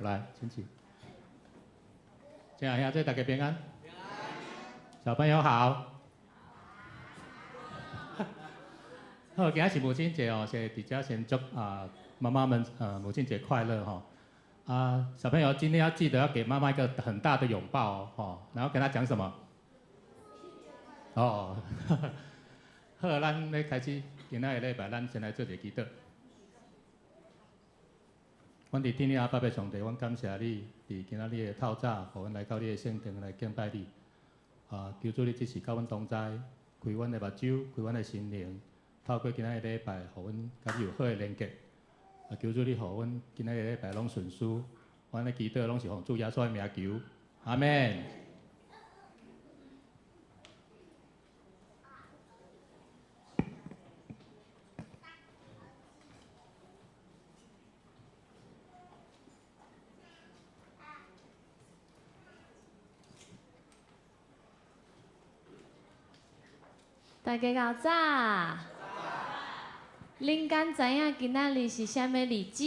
來，請起。親愛兄弟，大家平安。小朋友好。好，今仔是母親節哦，先佇遮先祝啊媽媽們母親節快樂吼。啊，小朋友今天要記得要給媽媽一個很大的擁抱哦，然後跟她講什麼？哦，好，咱欲開始今仔的禮拜，咱先來做一個祈禱。阮佇天頂阿爸的上帝，阮感謝你，佇今仔日的透早，予阮來到你的聖殿來敬拜你。啊，求主你這時佮阮同在，開阮的目睭，開阮的心靈，透過今仔日的禮拜，予阮佮你有好的連結。啊，求主你予阮今仔日的禮拜攏順遂，阮的祈禱攏是奉主耶穌的名求，阿們。大家𠢕早，恁敢知影今仔日是啥物日子？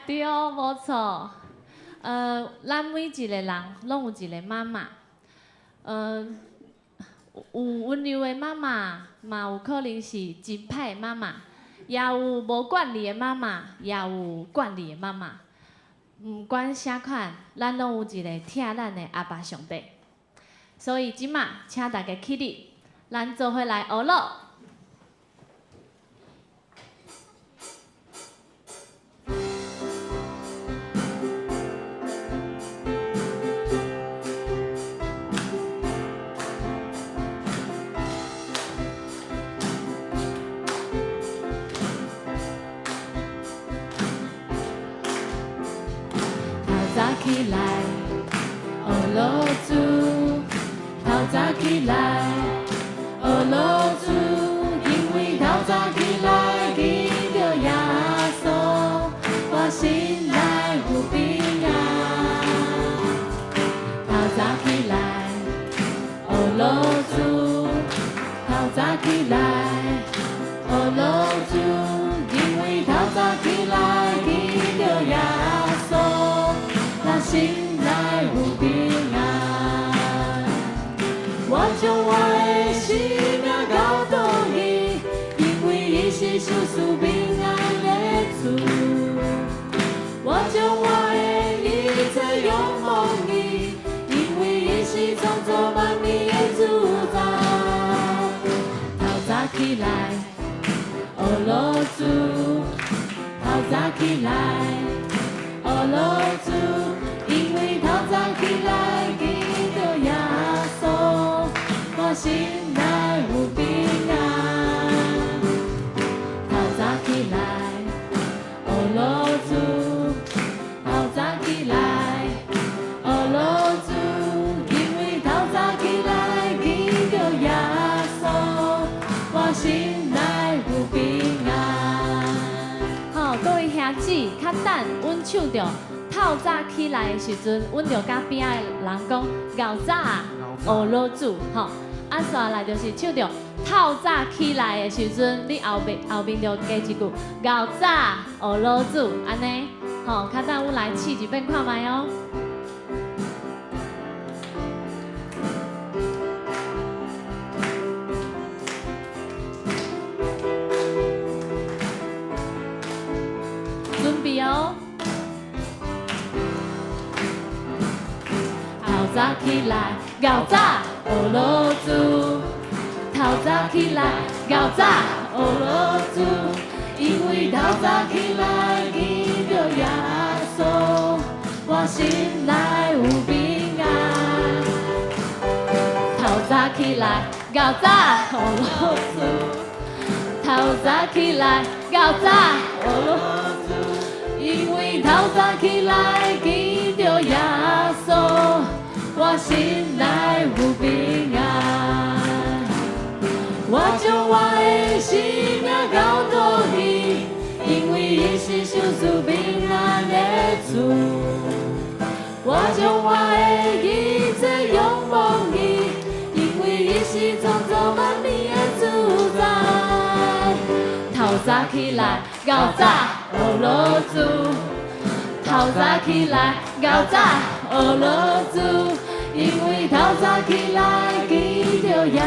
對，無錯。咱每一個人攏有一個媽媽。有溫柔的媽媽，嘛有可能是真歹的媽媽，也有無管你的媽媽，也有管你的媽媽。毋管啥款，咱攏有一個疼咱的阿爸上帝。所以這馬，請大家起立，咱做伙來學樂。透早起來，學樂主。透早起來，學樂主，因為透早起來見著耶穌，我心內有平安。透早起來，學樂主，透早起來，學樂主，因為透早起來見著耶穌，我心內有平安。我將我的生命交託伊，因為伊是賞賜平安的主。我將我的一切仰望伊，因為伊是創造萬物的主宰。透早起來，學樂主；透早起來，學樂主，因為透早起來見著耶穌，我心內有平安。透早起來，學樂主；透早起來，學樂主，因為透早起來見著耶穌，我心內有平安。好，各位兄姊，較等阮唱著透早起來的時陣，阮就佮邊仔的人講𠢕早，學樂主，吼。啊，紲來就是唱著透早起來的時陣，你後面後面就加一句𠢕早學樂主，按呢，吼，較等阮來試一遍看覓哦。準備哦。透早起來，𠢕早學樂主；透早起來，𠢕早學樂主。因為透早起來見著耶穌，我心內有平安。透早起來，𠢕早學樂主；透早起來，𠢕早學樂主。因為透早起來見著耶穌，我心內有平安。我將我的生命交託伊，因為伊是賞賜平安的主。我將我的一切仰望伊，因為伊是創造萬物的主宰。透早起來，𠢕 𠢕早学落主，透早起来，𠢕早学落主，因为透早起来见著耶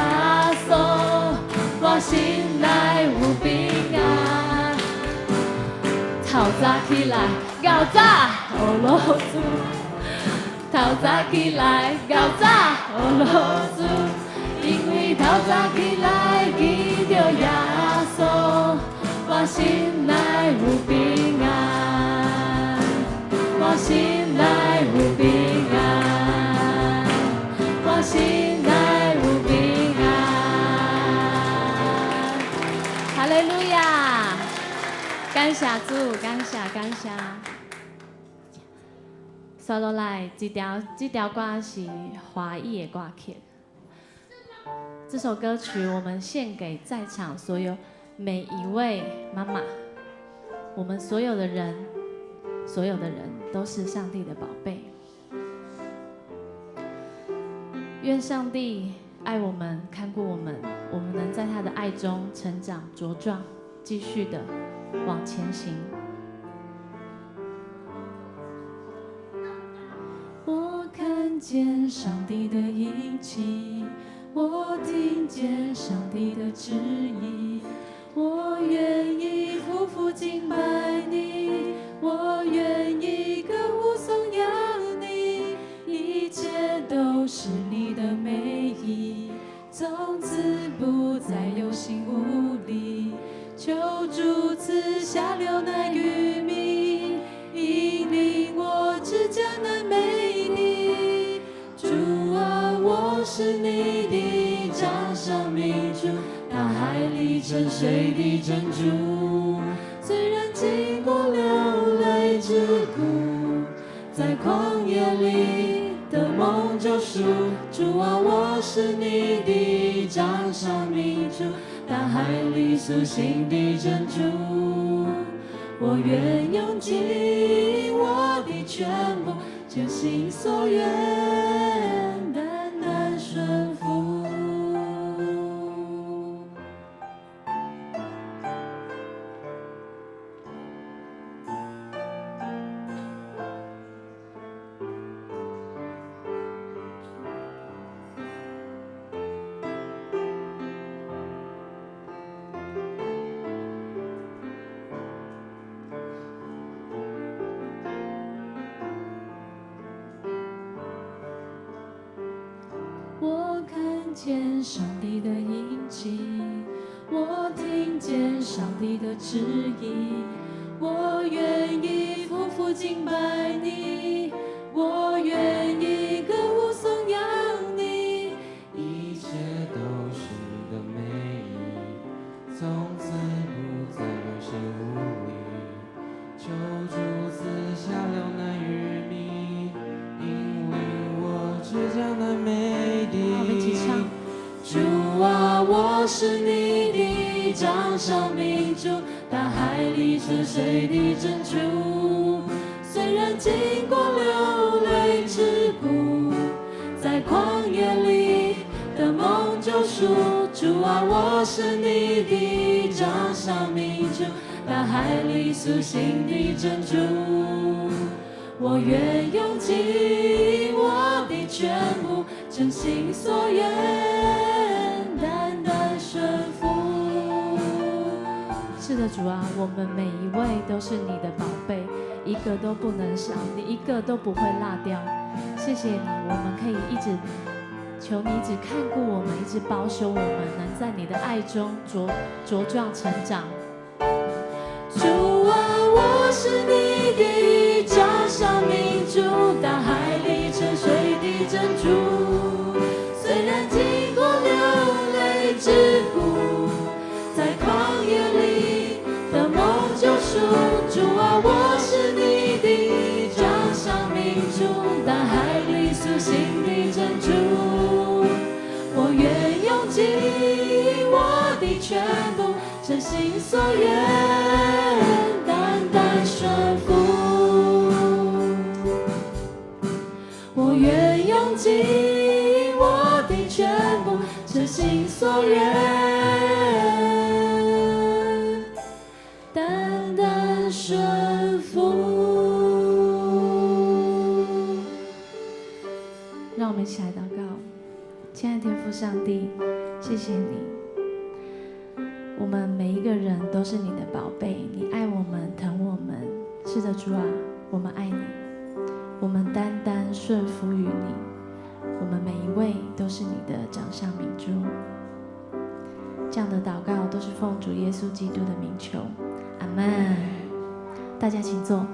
稣，我心内有平安。透早起来，𠢕早学落主，透早起来，𠢕早学落主，因为透早起来见著耶稣，我心内有平安，我心内有平安，我心内有平安。哈利路亚！感谢主，感谢感谢。刷落来，这条歌是华语的歌曲。这首歌曲我们献给在场所有每一位妈妈，我们所有的人，所有的人都是上帝的宝贝。愿上帝爱我们，看顾我们，我们能在他的爱中成长茁壮，继续的往前行。我看见上帝的殷勤，我听见上帝的旨意，我愿意俯伏敬拜你，我愿意歌舞颂扬你，一切都是你的美意，从此不再有心无力。求主赐下流奶与蜜，引领我至迦南美地。主啊，我是你的掌上明珠，大海里沉睡的珍珠。虽然经过流泪之苦，在旷野里的梦救赎。主啊，我是你的掌上明珠，大海里苏醒的珍珠。我愿用尽我的全部，全心所愿，单单顺服。我看见上帝的殷勤，我听见上帝的旨意，我愿意俯伏敬拜你，我愿意歌舞颂扬你，一切都是你的美意，从此不再有心无力。求主赐下流奶与蜜，引领我至迦南美地。我们一起唱。主啊，我是你的掌上明珠，大海里沉睡的珍珠。虽然经过流泪之谷，在旷野里的梦救赎。主啊，我是你的掌上明珠，大海里苏醒的珍珠。我愿用尽我的全部，真心所愿，单单顺服。是的，主啊，我们每一位都是你的宝贝，一个都不能少，你一个都不会落掉。谢谢你，我们可以一直求你，一直看顾我们，一直保守我们，能在你的爱中茁壮成长。主啊，我是你的掌上明珠，大海里沉睡的珍珠。虽然经过流泪之谷，在旷野里的梦救赎。主啊，我是你的掌上明珠，大海里苏醒的珍珠。我愿用尽我的全部，真心所讓我們一起來禱告。親愛的天父上帝，謝謝你，我們每一個人都是你的寶貝，你愛我們，疼我們。是的，主啊，我們愛你，我們單單順服於你，我們每一位都是你的掌上明珠。這樣的禱告都是奉主耶穌基督的名求，阿們。大家請坐。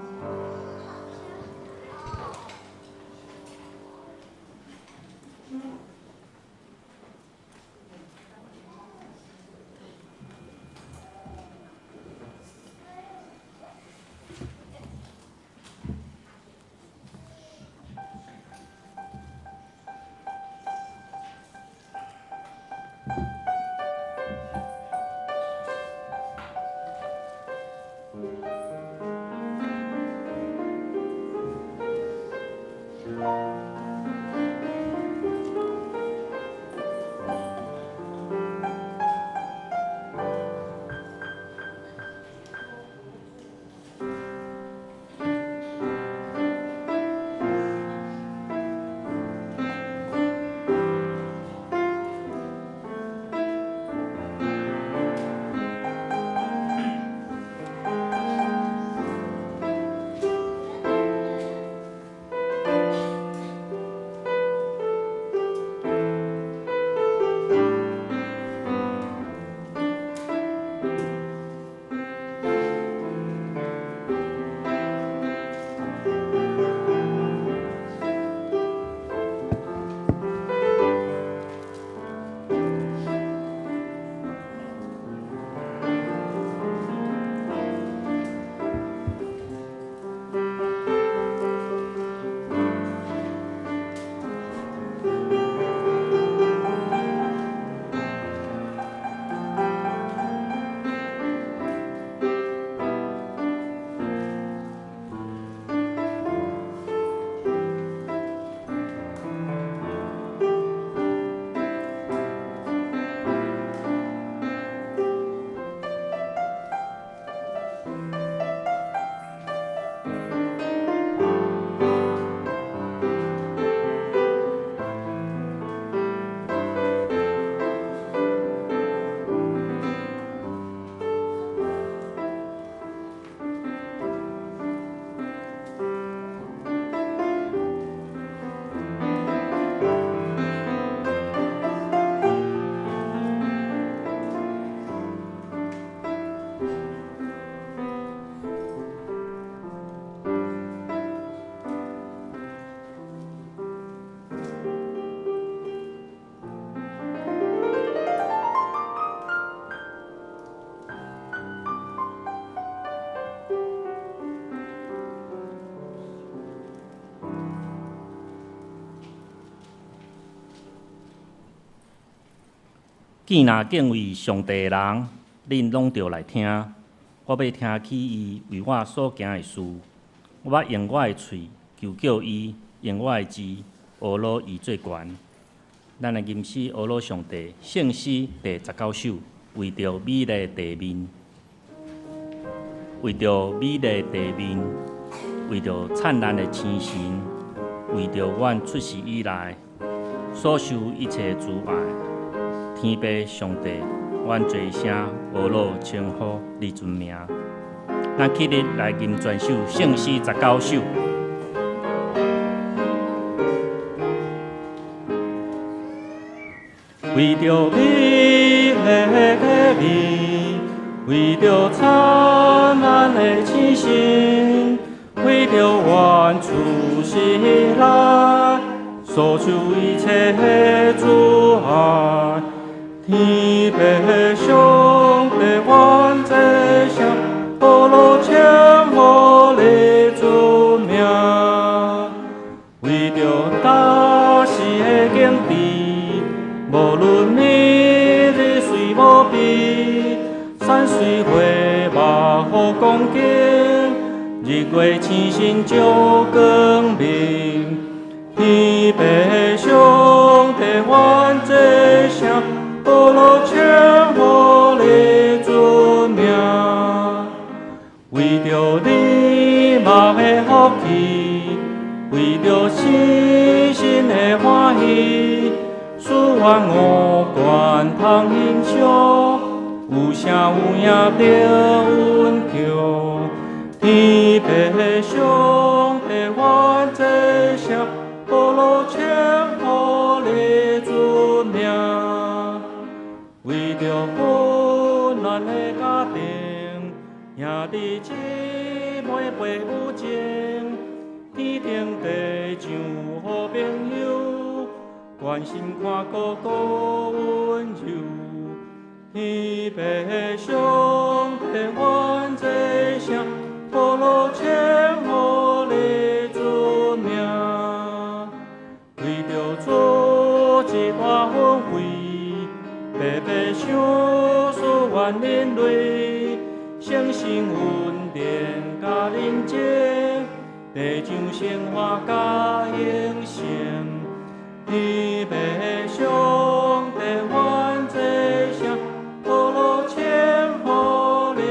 见若敬畏上帝的人，恁攏著來聽。我欲聽起伊為我所行的事，我欲用我的喙求叫伊，用我的舌呵咾伊做懸。咱來吟詩呵咾上帝，聖詩第19首，為著美麗地面，為著美麗地面，為著燦爛的星辰，為著阮出世以來所受一切阻礙。天父上帝，阮齊聲呵咾稱呼你尊名。咱起立來吟全首聖詩19首。為著美麗的地面，為著燦爛的星辰，為著阮出世以來所受一切的阻礙。天父上帝，阮齊聲呵咾稱呼你尊名，為著大時的景致，無論暝日雖無比，山水花木好光景，日月星辰照光明。天父上帝，阮齊聲呵咾稱呼你尊名，為著你目的福氣，為著星星的歡喜，思願五官通欣賞，有聲有影著阮叫，天父上帝願這聲，保羅稱呼你尊名，為著溫暖的家庭，兄弟姊妹陪母情，天頂地上好朋友，關心看顧閣溫柔。天父上帝願這聲，保羅稱呼你尊名，為著組織大分會，白白賞賜願人類，相信恩典佮人情，地上生活佮永生。天父上帝願這聲，保羅稱呼你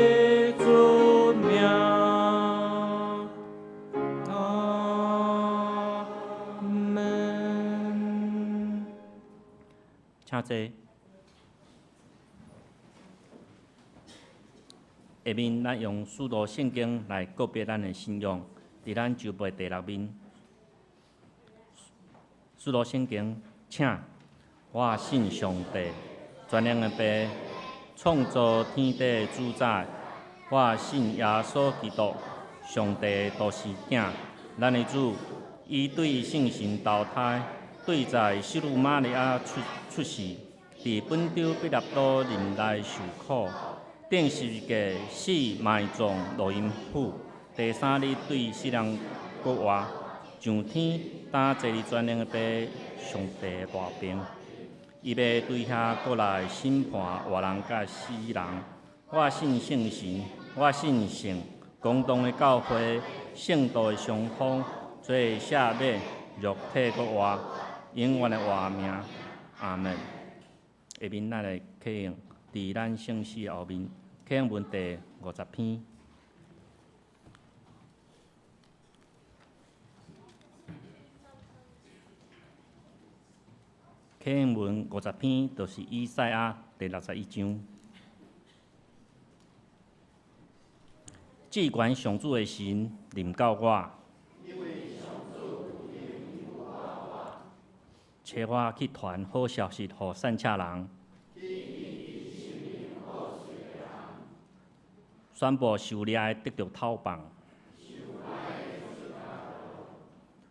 尊名。阿們。請坐。下面咱用使徒聖經來告別咱的信仰，佇咱周背第六面。使徒聖經，請我信上帝，全能的父，創造天地的主宰。我信耶穌基督，上帝的獨生囝，咱的主，伊對聖神投胎，對在聖女瑪利亞出世，佇本丟彼拉多任內受苦，釘十字架死埋葬落陰府，第三日對死人復活，上天，擔坐佇全能的父上帝大爿。伊欲對遐閣來審判活人佮死人。我信聖神，我信聖公同的教會，聖徒的相通，罪赦免，肉體閣活，永遠的活命。阿門。下面咱來啟用，佇咱聖詩後面，啟用文第50篇。啟用文50篇，就是以賽亞第61章。至懸上主的神臨到我，差我去傳好消息予散赤人，宣布受掠的得著透放，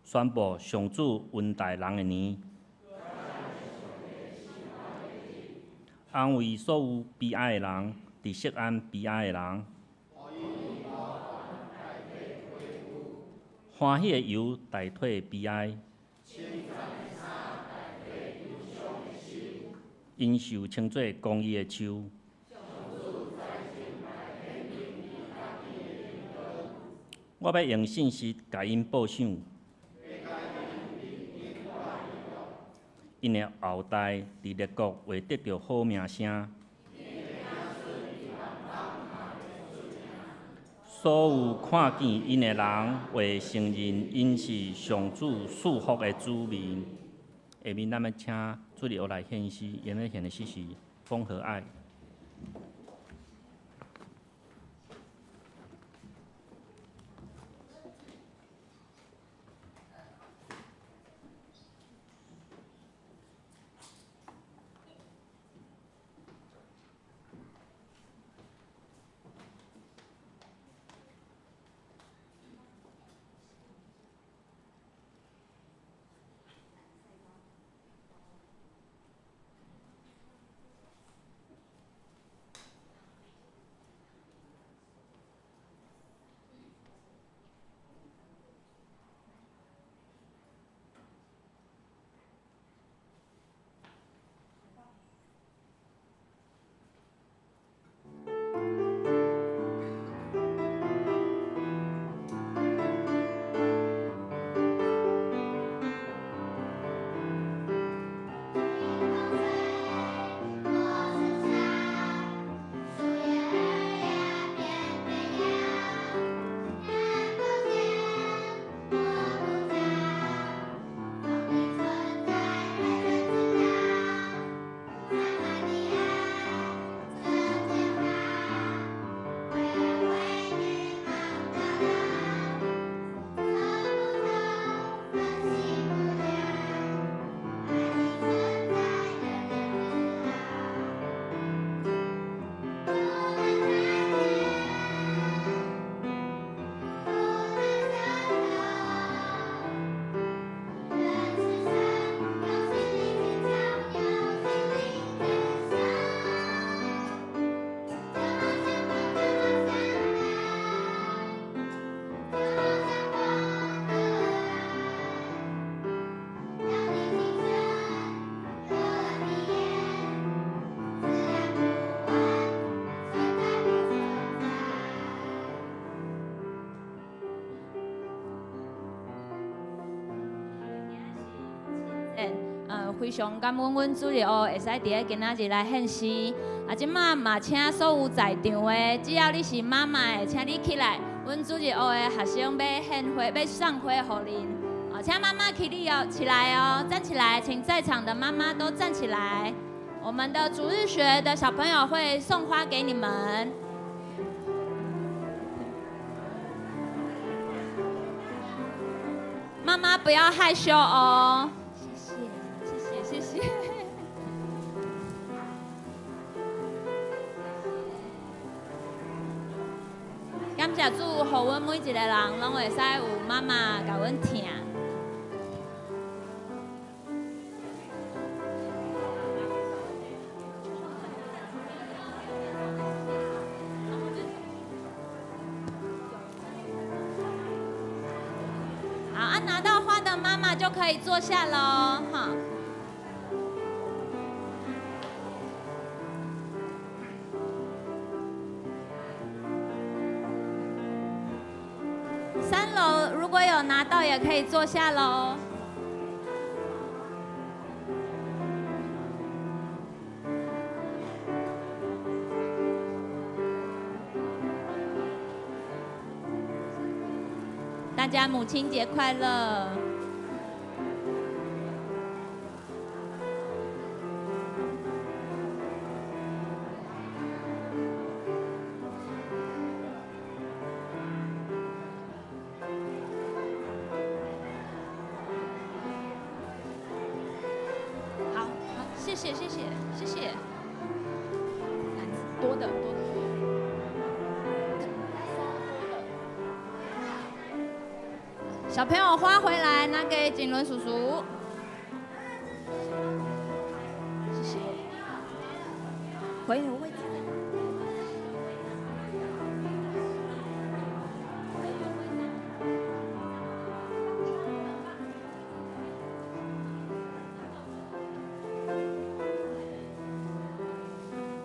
宣布上主恩待人的年，安慰所有悲哀的人，佇錫安悲哀的人，歡喜的油代替悲哀，𪜶受稱做公義的樹。我欲用信實共𪜶報賞，𪜶的後代佇列國會得著好名聲。所有看見𪜶的人會承認𪜶是上主賜福的子民。下面咱欲請主日學來獻詩，𪜶欲獻的詩是《風和愛》。非常感恩阮主日學會使佇咧今仔日來獻詩。啊，這馬嘛請所有在場的，只要你是媽媽的，請你起來。阮主日學的學生欲獻花，欲送花予恁。哦，請媽媽起立哦，起來哦，站起來，請在場的媽媽都站起來。我們的主日學的小朋友會送花給你們。媽媽不要害羞哦。謝謝，謝謝，謝謝。感謝主，予阮每一個人攏會使有媽媽共阮疼。好，啊，拿到花的媽媽就可以坐下囉，哈。三樓如果有拿到，也可以坐下嘍。大家母親節快樂！好，好，謝謝，謝謝，謝謝。多的，多的。小朋友花回來，拿給景倫叔叔。謝謝。回位置。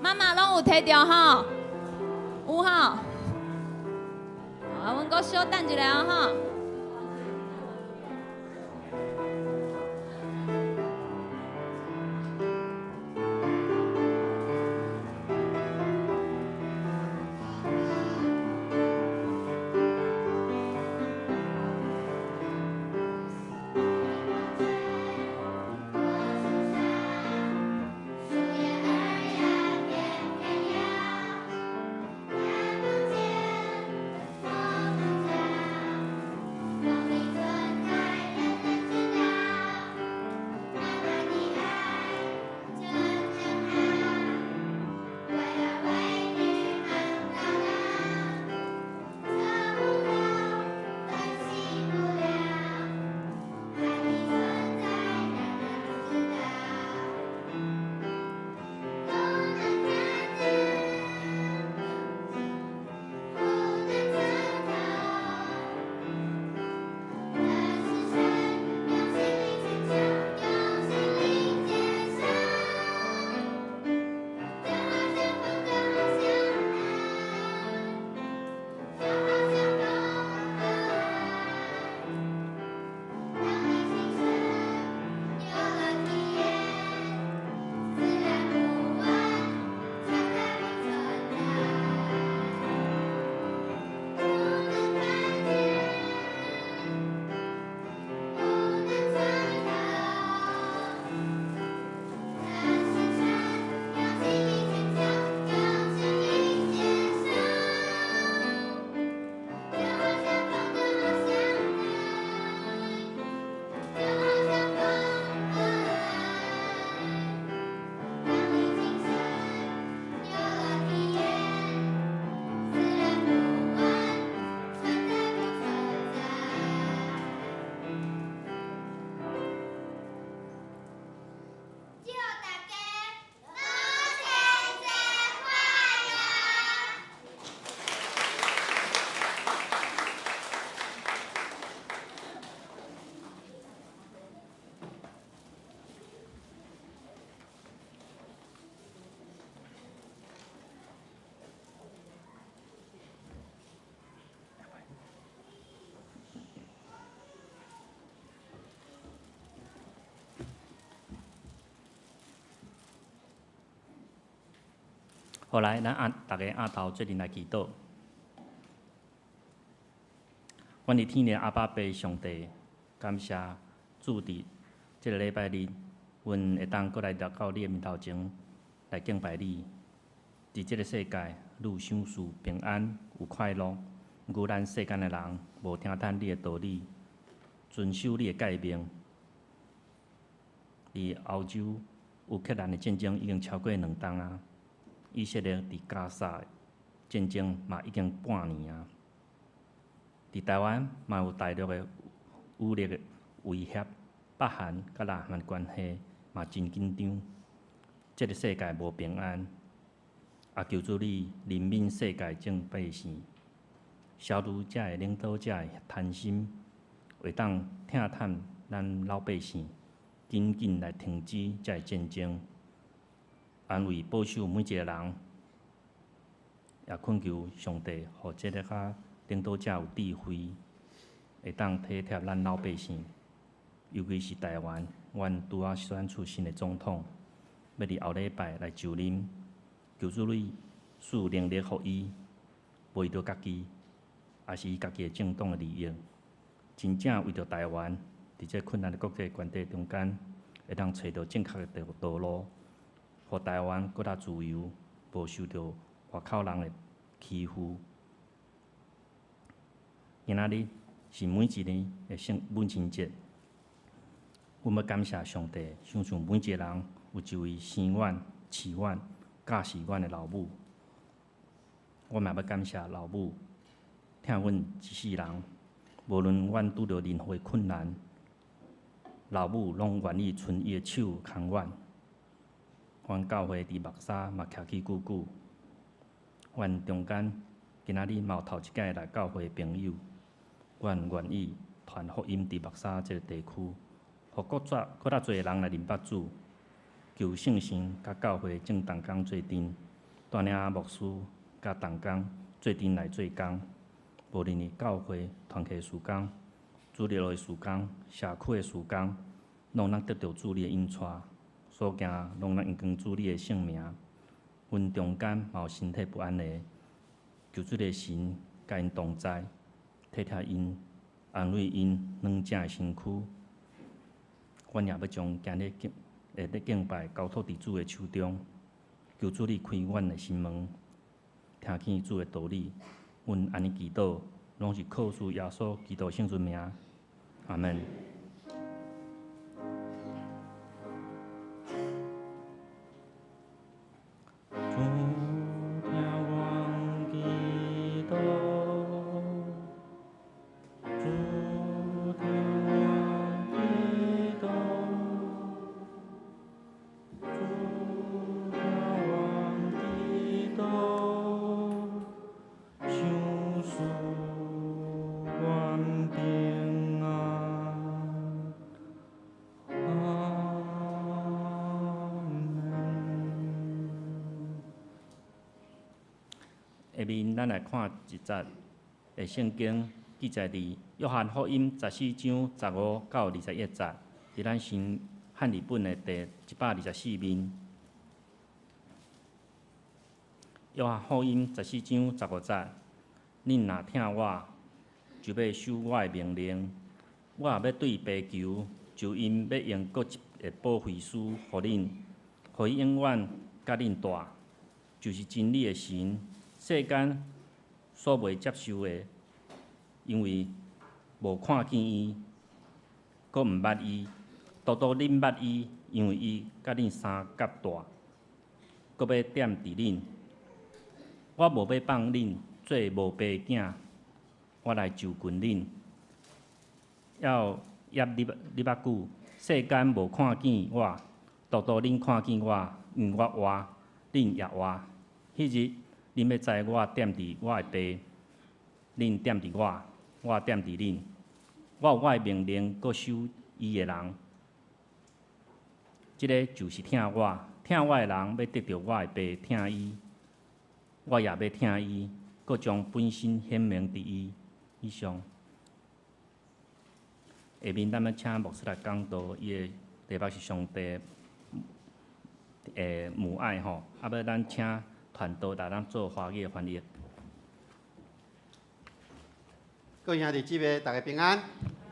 媽媽攏有提著吼，有吼。啊，阮閣小等一下吼。好來，咱按逐家按頭做陣來祈禱。阮佇天的阿爸父上帝，感謝主佇這个禮拜日，阮會當閣來來到你的面頭前來敬拜你。佇這个世界，你有賞賜平安，有快樂。毋過咱世間的人無聽趁你的道理，遵守你的誡命。佇歐洲，烏克蘭的戰爭已經超過2冬啊！以色列佇加薩戰爭嘛已經半年啊！佇台灣嘛有大陸的武力的威脅，北韓佮南韓關係嘛真緊張。這个世界無平安，啊！求主你憐憫世界眾百姓，消除遮的領導者的貪心，會當疼嘆咱老百姓，緊緊來停止遮的戰爭，安慰保守每一个人，也懇求上帝，予這个較領導者有智慧，會當體貼咱老百姓，尤其是台灣，阮拄仔選出新的總統，欲佇後禮拜來就任，求主你賜能力予伊，無為著家己，抑是伊家己的政黨的利益，真正為著台灣，佇這困難的國際關係中間，會當揣著正確的道路，予台灣閣較自由，無受著外口人的欺負。今仔日是每一年的聖母親節，阮欲感謝上帝，賞賜每一个人有一位生阮、飼阮、教示阮的老母。我嘛欲感謝老母，疼阮一世人，無論阮拄著任何的困難，老母攏願意伸伊的手牽阮。阮教會佇木柵嘛徛起久久，阮中間今仔日嘛有頭一擺來教會的朋友。阮願意傳福音佇木柵這個地區，予閣較閣較濟人來認捌主，求聖神佮教會眾同工做陣，帶領牧師佮同工做陣來做工，無論是教會團契事工、主日學的事工、社區的事工，攏通得著主你的引帶，所行攏通榮光主你的聖名。阮中間嘛有身體不安的，求主你的神佮𪜶同在。體貼𪜶，安慰𪜶軟正的身軀。阮也欲將今日敬的敬拜交託佇主的手中，求主你開阮的心門，聽見主的道理。阮按呢祈禱，攏是靠主耶穌基督聖尊名。阿門。主聽阮祈禱，主聽阮祈禱，主聽阮祈禱，賞賜阮平安。阿門。下面咱來看一節的聖經，記載佇約翰福音14章15到21節，佇咱新漢語本的第124面。約翰福音14章15節，恁若疼我，就欲守我的命令。我也欲對父求，就𪜶欲用閣一个保惠師予恁，予伊永遠佮恁蹛，就是真理的神。世間所袂接受的，因為無看見伊，閣毋捌伊。獨獨恁捌伊，因為伊佮恁相佮蹛，閣欲踮佇恁。我無欲放恁做無爸的囝，我來就近恁。猶有猶仔久，世間無看見我，獨獨恁看見我，因為我活，恁也活。彼日，恁欲知我踮佇我的爸，恁踮佇我，我踮佇恁。我有我的命令，閣守伊的人，這个就是疼我，疼我的人欲得著我的爸疼伊，我也欲疼伊，閣將本身顯明佇伊。以上。下面咱欲請牧師來講道，伊的題目是上帝的母愛吼，啊，欲咱請傳道來咱做華語的翻譯。各位兄弟姊妹，大家平安。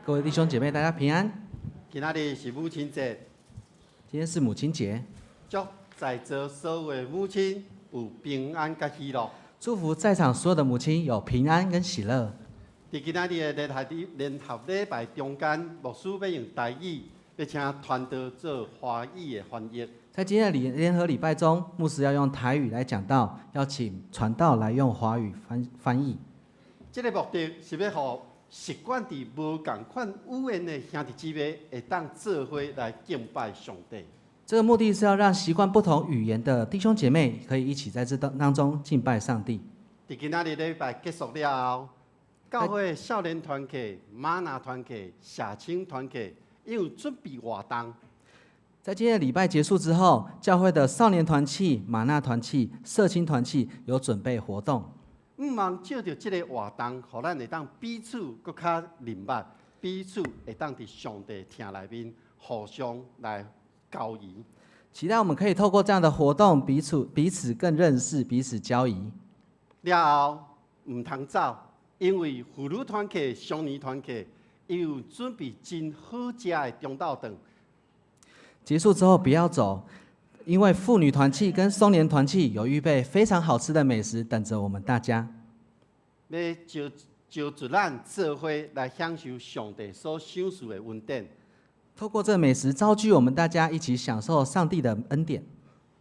各位弟兄姐妹，大家平安。今仔日是母親節。今天是母親節。祝在座所有的母親有平安佮喜樂。祝福在場所有的母親有平安跟喜樂。佇今仔日的聯合禮拜中間，牧師欲用台語，欲請傳道做華語的翻譯。在今天的聯合禮拜中，牧師要用台語來講道，要請傳道來用華語翻譯。這個目的是欲予習慣佇無仝款語言的兄弟姊妹會當做伙來敬拜上帝。這個目的是要讓習慣不同語言的弟兄姐妹可以一起在這當中敬拜上帝。佇今仔日禮拜結束了後，教會少年團契、嗎哪團契、社青團契，𪜶有準備活動。在今天的禮拜結束之後，教會的少年團契、嗎哪團契、社青團契有準備活動。向望藉著這个活動，予咱會當彼此閣較認捌，彼此會當佇上帝疼內面互相來交誼。期待我們可以透過這樣的活動，彼此更認識，彼此交誼。了後毋通走，因為婦女團契、少年團契，𪜶有準備真好食的中晝頓。結束之後不要走，因為婦女團契跟松年團契有預備非常好吃的美食等着我們大家。欲招招聚咱做伙來享受上帝所賞賜的恩典。透過這美食招聚我們大家一起享受上帝的恩典。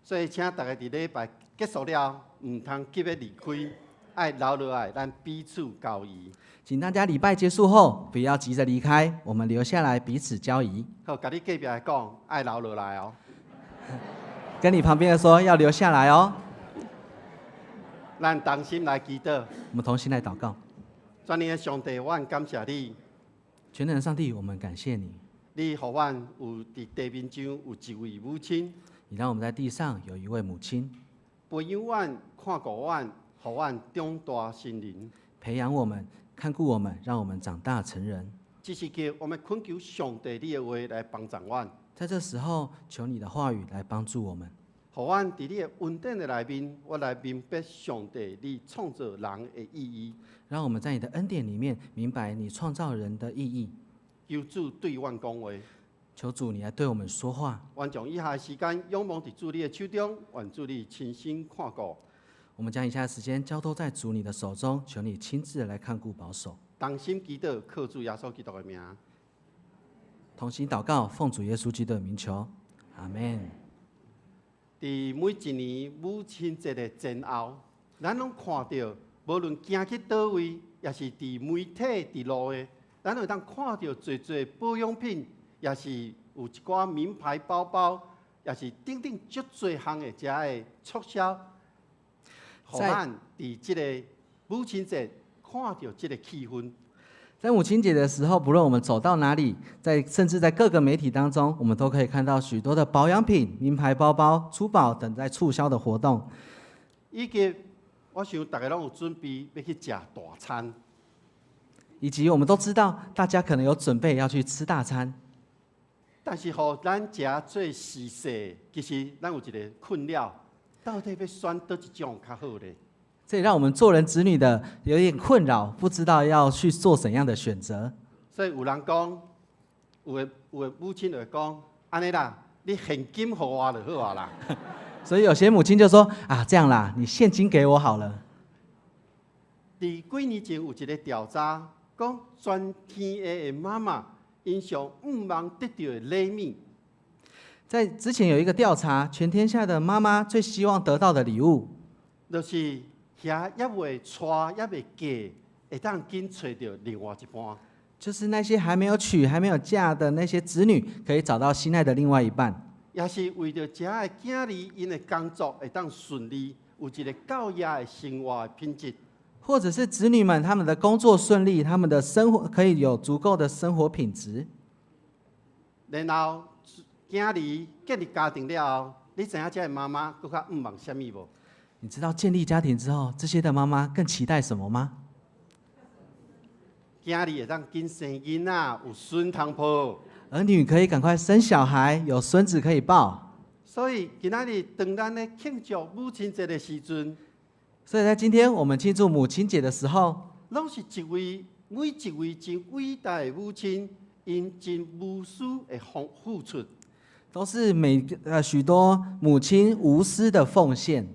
所以請大家佇禮拜結束了，毋通急欲離開，愛留落來，咱彼此交誼。請大家禮拜結束後不要急着離開，我們留下來彼此交誼。好，共你隔壁的講，愛留落來哦。跟你旁邊的說要留下來哦。咱同心來祈禱。我們同心來禱告。全能的上帝，我感謝你。全能的上帝，我們感謝你。你予阮有佇地面上有一位母親。你讓我們在地上有一位母親。培養阮、看顧阮，予阮長大成人。培養我們、看顧我們，讓我們長大成人。這時刻，我們懇求上帝你的話來幫助阮。在這時候，求你的話語來幫助我們。予阮佇你的恩典的內面，我來明白上帝你創造人的意義。讓我們在你的恩典裡面明白你創造人的意義。求主對阮講話。求主你來對我們說話。願將以下的時間仰望佇主你的手中，願主你親身看顧。我們將以下的時間交託在主你的手中，求你親自來看顧保守。同心祈禱，靠主耶穌基督的名。同心禱告，奉主耶穌基督的名求，阿門。佇每一年母親節的前後，咱攏看著，無論行去佗位，抑是佇媒體佇路的，咱會當看著濟濟保養品，抑是有一寡名牌包包，抑是等等足濟項的遮的促銷，予咱佇這个母親節看著這个氣氛。在母親節的時候，不論我們走到哪裡，甚至在各個媒體當中，我們都可以看到許多的保養品、名牌包包、珠寶等在促銷的活動。以及我想大家攏有準備欲去食大餐，以及我們都知道，大家可能有準備要去吃大餐。但是，予咱遮做司勢，其實咱有一個困擾，到底欲選佗一種較好咧？這也讓我們做人子女的有點困擾，不知道要去做怎樣的選擇。所以有人講，有的母親就會講，按呢啦，你現金予我就好啊啦。所以有些母親就說：啊，這樣啦，你現金給我好了。佇幾年前有一個調查，講全天下的媽媽，𪜶上向望得著的禮物。在之前有一個調查，全天下的媽媽最希望得到的禮物，就是遐猶未娶、猶未嫁，會當緊揣著另外一半。就是那些還沒有娶、還沒有嫁的那些子女，可以找到心愛的另外一半。也是為著遮的囝兒，𪜶的工作會當順利，有一個教業的生活的品質。或者是子女們他們的工作順利，他們的生活可以有足夠的生活品質。然後囝兒建立家庭了後，你知影這个媽媽閣較向望啥物無？你知道建立家庭之後，這些的媽媽更期待什麼嗎？囝兒會當緊生囡仔，有孫通抱。兒女可以趕快生小孩，有孫子可以抱。所以今仔日當咱咧慶祝母親節的時陣，所以在今天我們慶祝母親節的時候，攏是一位每一位真偉大的母親，𪜶真無私的付出。都是許多母親無私的奉獻。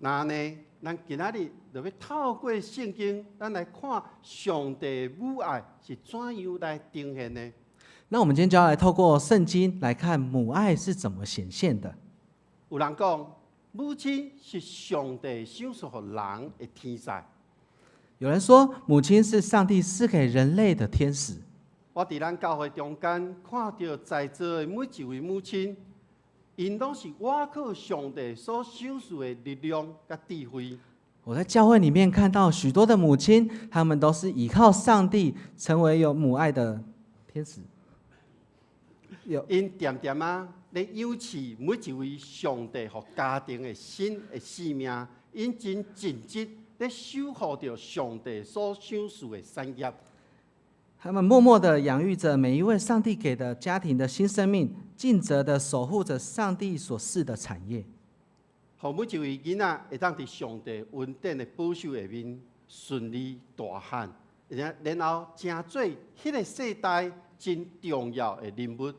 那呢，咱今仔日就欲透過聖經，咱來看上帝母愛是怎樣來呈現的。那我們今天就要來透過聖經來看母愛是怎麼顯現的。有人講，母親是上帝賞賜予人的天使。有人說，母親是上帝賜給人類的天使。我佇咱教會中間看著在座的每一位母親，𪜶攏是倚靠上帝所賞賜的力量佮智慧。我在教會裡面看到許多的母親，他們都是依靠上帝成為有母愛的天使。有𪜶恬恬仔咧養飼每一位上帝予家庭的新的生命，𪜶真盡職咧守護著上帝所賞賜的產業。他們默默的養育着每一位上帝給的家庭的新生命，盡責的守護着上帝所賜的產業，予每一位囡仔會當佇上帝恩典的保守下面順利大漢，然後成做彼個世代真重要的人物。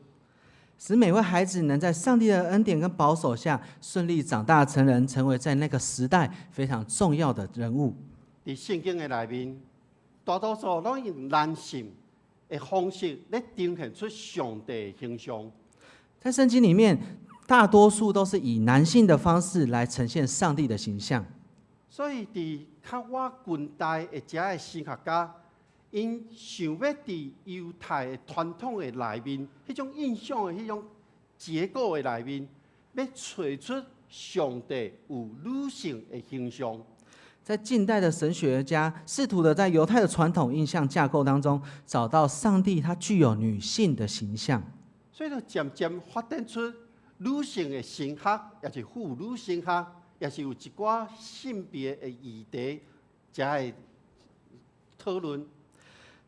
使每位孩子能在上帝的恩典跟保守下順利長大成人，成為在那個時代非常重要的人物。佇聖經的內面，大多數攏用男性的方式來呈現出上帝的形象。在聖經裡面，大多數都是以男性的方式來呈現上帝的形象。所以，佇較晚近代的遮的神學家，𪜶想欲佇猶太的傳統的內面，彼種印象的彼種結構的內面，欲揣出上帝有女性的形象。在近代的神學家試圖的在猶太的傳統印象架構當中，找到上帝他具有女性的形象。所以就漸漸發展出女性的神學，抑是婦女神學，抑是有一寡性別的議題，才會討論。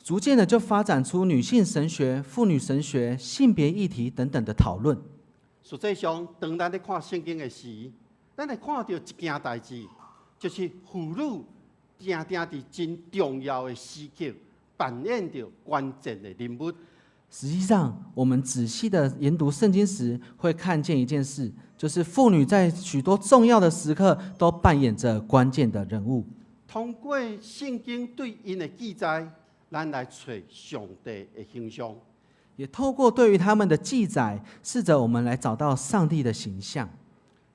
逐漸的就發展出女性神學、婦女神學、性別議題等等的討論。實際上，當咱咧看聖經的時，咱會看著一件代誌，就是婦女定定佇真重要的時刻扮演著關鍵的人物。實際上，我們仔細的研讀聖經時，會看見一件事，就是婦女在許多重要的時刻都扮演着關鍵的人物。通過聖經對𪜶的記載，咱來揣上帝的形象。也透過對於他們的記載，試著我們來找到上帝的形象。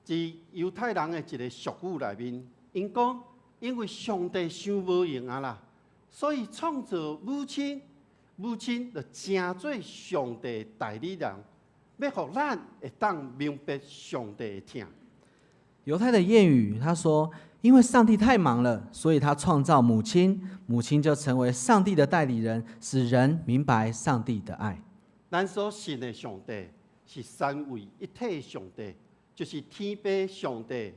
佇猶太人的一个俗語內面，𪜶講，因為上帝傷無閒啊啦，所以創造母親，母親就成做上帝代理人，欲予咱會當明白上帝的疼。猶太的諺語，他說：因為上帝太忙了，所以他創造母親，母親就成為上帝的代理人，使人明白上帝的愛。咱所信的上帝是三位一體上帝，就是天父上帝、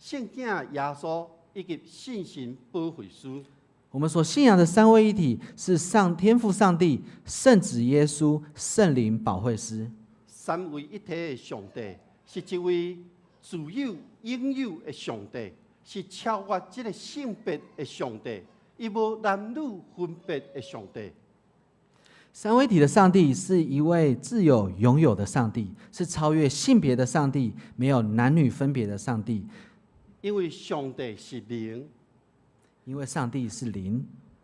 聖子耶穌以及聖神保惠師。我們所信仰的三位一體是上天父上帝、聖子耶穌、聖靈保惠師。三位一體的上帝是一位自有永有的上帝，是超越這个性別的上帝，伊無男女分別的上帝。三位一體的上帝是一位自有永有的上帝，是超越性別的上帝，沒有男女分別的上帝。因為上帝是靈，因為上帝是靈。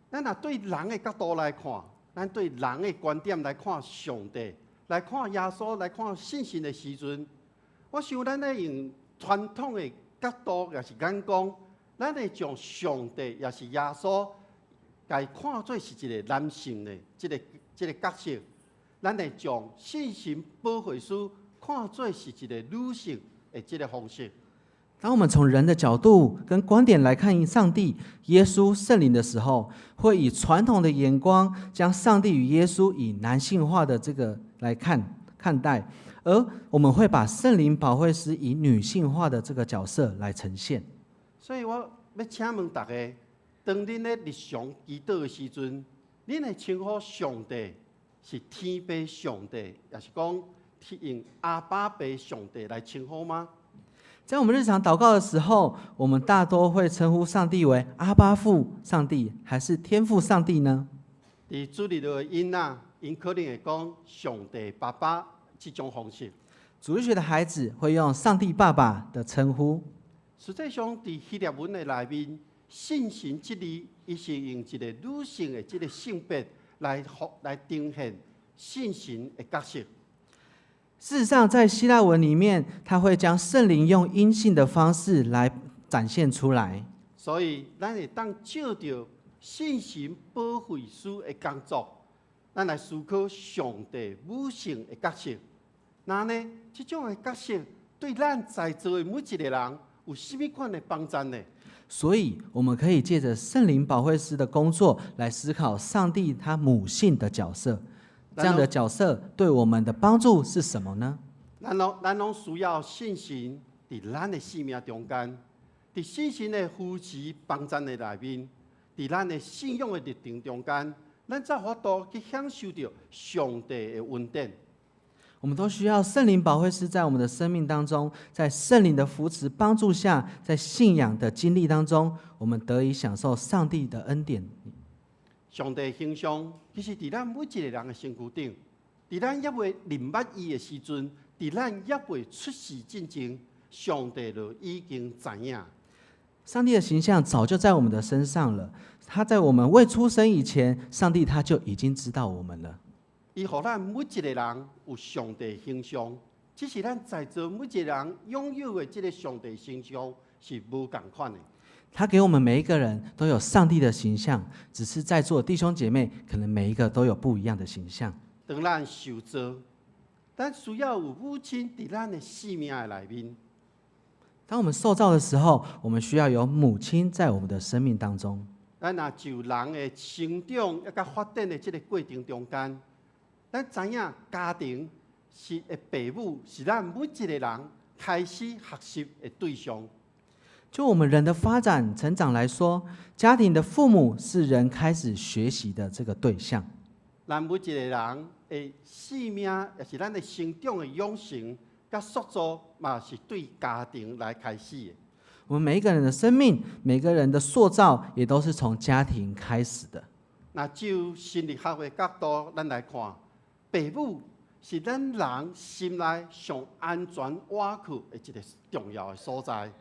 咱若對人的角度來看，咱對人的觀點來看上帝，來看耶穌，來看聖神的時陣，我想咱咧用傳統的角度，抑是眼光，咱會將上帝抑是耶穌，共伊看做是一个男性的這个角色，咱會將聖神保惠師看做是一个女性的這个方式。當我們從人的角度跟觀點來看上帝、耶穌、聖靈的時候，會以傳統的眼光將上帝與耶穌以男性化的這個來看待，而我們會把聖靈保惠師以女性化的這個角色來呈現。所以我欲請問大家，當恁咧日常祈禱的時陣，恁會稱呼上帝是天父上帝，抑是講用阿爸父上帝來稱呼嗎？在我們日常禱告的時候，我們大多會稱呼上帝為阿爸父上帝，還是天父上帝呢？佇主日學的囡仔，𪜶可能會講上帝爸爸這種方式。主日學的孩子會用上帝爸爸的稱呼。實際上，佇希臘文的內面，聖神這字，伊是用一個女性的這個性別來呈現聖神的角色。事實上，在希臘文裡面，他會將聖靈用陰性的方式來展現出來。所以，咱會當藉著聖神保惠師的工作，咱來思考上帝母性的角色。那呢，這種的角色對咱在座的每一個人有啥物款的幫助呢？所以，我們可以借着聖靈保惠師的工作來思考上帝他母性的角色。這樣的角色對我們的幫助是什麼呢？咱攏需要聖神佇咱的生命中間，佇聖神的扶持幫贊的內面，佇咱的信仰的歷程中間，咱才有法度去享受著上帝的恩典。我們都需要聖靈保惠師在我們的生命當中，在聖靈的扶持幫助下，在信仰的經歷當中，我們得以享受上帝的恩典。上帝形象其實佇咱每一個人的身軀頂，佇咱猶未認捌伊的時陣，佇咱猶未出世進前，上帝就已經知影。上帝的形象早就在我們的身上了。他在我們未出生以前，上帝他就已經知道我們了。伊予咱每一個人有上帝形象，只是咱在座每一個人擁有的這個上帝形象是無仝款的。他給我們每一個人都有上帝的形象，只是在座弟兄姐妹可能每一個都有不一樣的形象。當咱受造，咱需要有母親佇咱的生命的內面。當我們受造的時候，我們需要有母親在我們的生命當中。咱若就人的成長抑佮發展的這個過程中間，咱知影家庭是的父母是咱每一個人開始學習的對象。就我們人的發展成長來說，家庭的父母是人開始學習的這個對象。咱每一個人的生命，也是咱的成長的養成，佮塑造，嘛是對家庭來開始的。我們每一個人的生命，每個人的塑造，也都是從家庭開始的。若就心理學的角度，咱來看，父母是咱人心內上安全倚靠的一個重要的所在。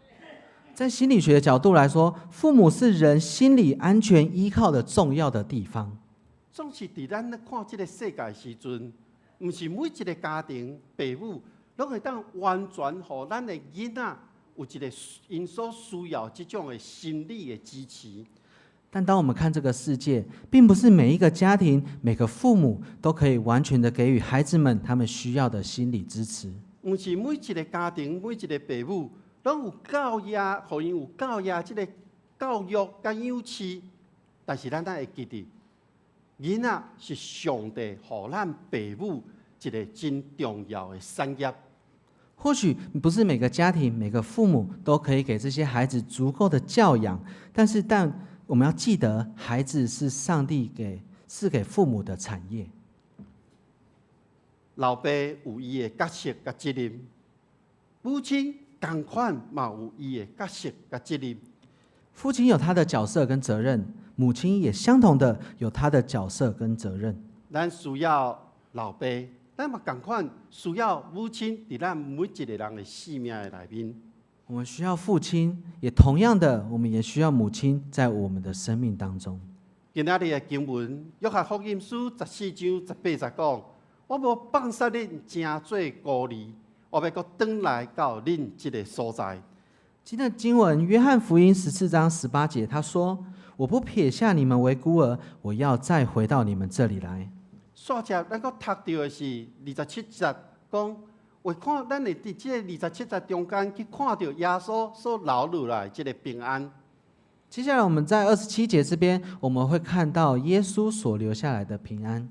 在心理學的角度來說，父母是人心理安全依靠的重要的地方。總是佇咱咧看這個世界時陣，毋是每一個家庭父母攏會當完全予咱的囡仔有一個𪜶所需要這種的心理的支持。但當我們看這個世界，並不是每一個家庭、每個父母都可以完全的給予孩子們他們需要的心理支持。毋是每一個家庭、每一個父母攏有夠額，予𪜶有夠額這個教育佮養飼，但是咱愛會記得，囡仔是上帝予咱父母一個真重要的產業。或許不是每個家庭、每個父母都可以給這些孩子足夠的教養，但我們要記得，孩子是上帝賜給父母的產業。老爸有伊的角色佮責任，母親仝款嘛有伊的角色佮責任。父親有他的角色跟責任，母親也相同的有他的角色跟責任。咱需要老爸，咱嘛仝款需要母親，佇咱每一個人的生命的內面。我們需要父親，也同樣的，我們也需要母親在我們的生命當中。今仔日的經文，約翰福音書14章18節講：我無放捨恁，成做孤兒，我欲閣轉來到恁這個所在。今天的經文，約翰福音14章18節，他說：我不撇下你們為孤兒，我要再回到你們這裡來。煞接咱閣讀著的是二十七節，講會看咱會佇這個二十七節中間去看著耶穌所留落來這個平安。接下來我們在27節這邊，我們會看到耶穌所留下來的平安。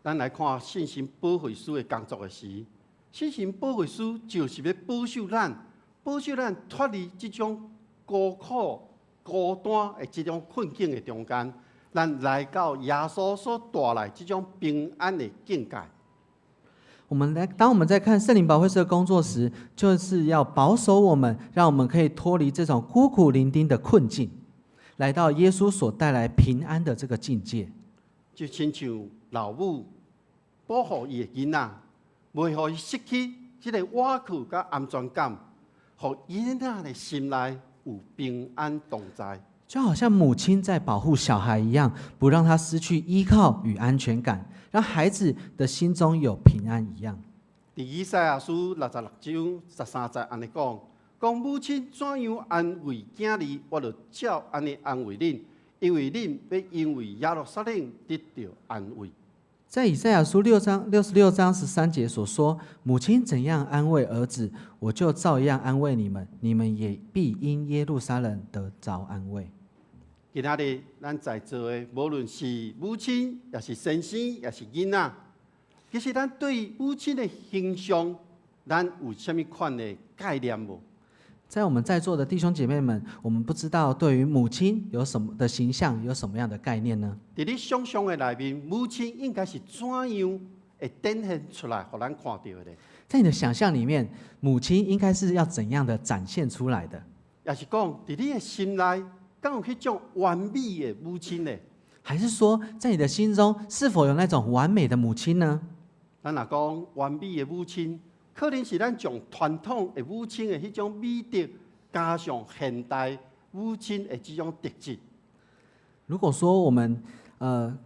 咱來看聖神保惠師的工作的時，聖神保惠師就是欲保守咱，保守咱脫離這種孤苦孤單的這種困境的中間，咱來到耶穌所帶來這種平安的境界。我們來，當我們在看聖靈保惠師的工作時，就是要保守我們，讓我們可以脫離這種孤苦伶仃的困境，來到耶穌所帶來平安的這個境界。就親像老母保護伊的囡仔，袂予伊失去這个倚靠佮安全感，予囡仔的心內有平安同在。就好像母親在保護小孩一樣，不讓他失去依靠與安全感，讓孩子的心中有平安一樣。佇以賽亞書66章13節按呢講，講母親怎樣安慰囝兒，我就照按呢安慰恁，因為恁欲因為耶路撒冷得著安慰。在以賽亞書66章13節所說：母親怎樣安慰兒子，我就照樣安慰你們，你們也必因耶路撒冷得著安慰。今仔日咱在座的，無論是母親，抑是先生，抑是囡仔，其實咱對母親的形象，咱有啥物款的概念無？在我們在座的弟兄姐妹們，我們不知道對於母親有什麼的形象，有什麼樣的概念呢？佇你想象的內面，母親應該是怎樣會展現出來，予咱看著的咧？在你的想象裡面，母親應該是要怎樣的展現出來的？抑是講，佇你的心內，敢有彼種完美的母親呢？還是說，在你的心中，是否有那種完美的母親呢？咱若講完美的母親，可能是咱將傳統的母親的彼種美德，加上現代母親的這種特質。如果說我們，傳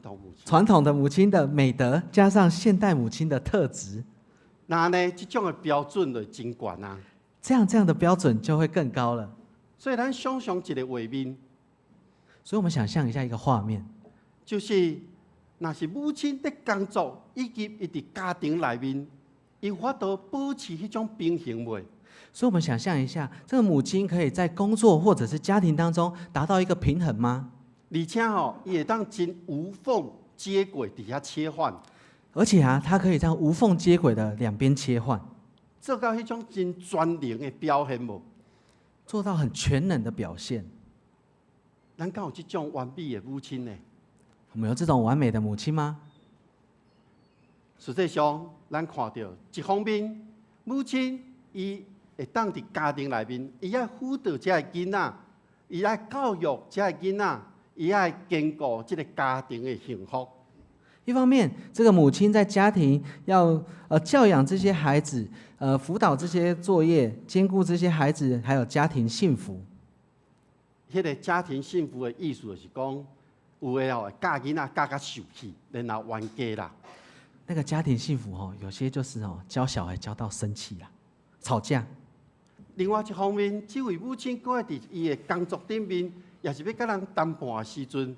統母親，傳統的母親的美德，加上現代母親的特質，那呢，這種的標準就真懸啊！這樣的標準就會更高了。所以咱想象一个畫面，所以我們想象一下一個畫面，就是若是母親佇工作以及伊佇家庭內面，伊有法度保持彼種平衡袂？所以，我們想象一下，這個母親可以在工作或者是家庭當中達到一個平衡嗎？而且吼，伊會當真無縫接軌佇遐切換。而且啊，她可以這樣無縫接軌的兩邊切換，做到彼種真全能的表現無？做到很全能的表現。咱敢有這種完美的母親呢？我們有這種完美的母親嗎？實際上，咱看著一方面，母親伊會當佇家庭內面，伊愛輔導這个囡仔，伊愛教育這个囡仔，伊愛兼顧這个家庭的幸福。一方面，這個母親在家庭要教養這些孩子，輔導這些作業，兼顧這些孩子，還有家庭幸福。彼个家庭幸福的意思就是講，有的哦教囡仔教甲受氣，然後冤家啦。那個家庭幸福哦，有些就是哦教小孩教到生氣啦，吵架。另外一方面，這位母親閣愛佇伊的工作頂面，抑是欲佮人談判的時陣，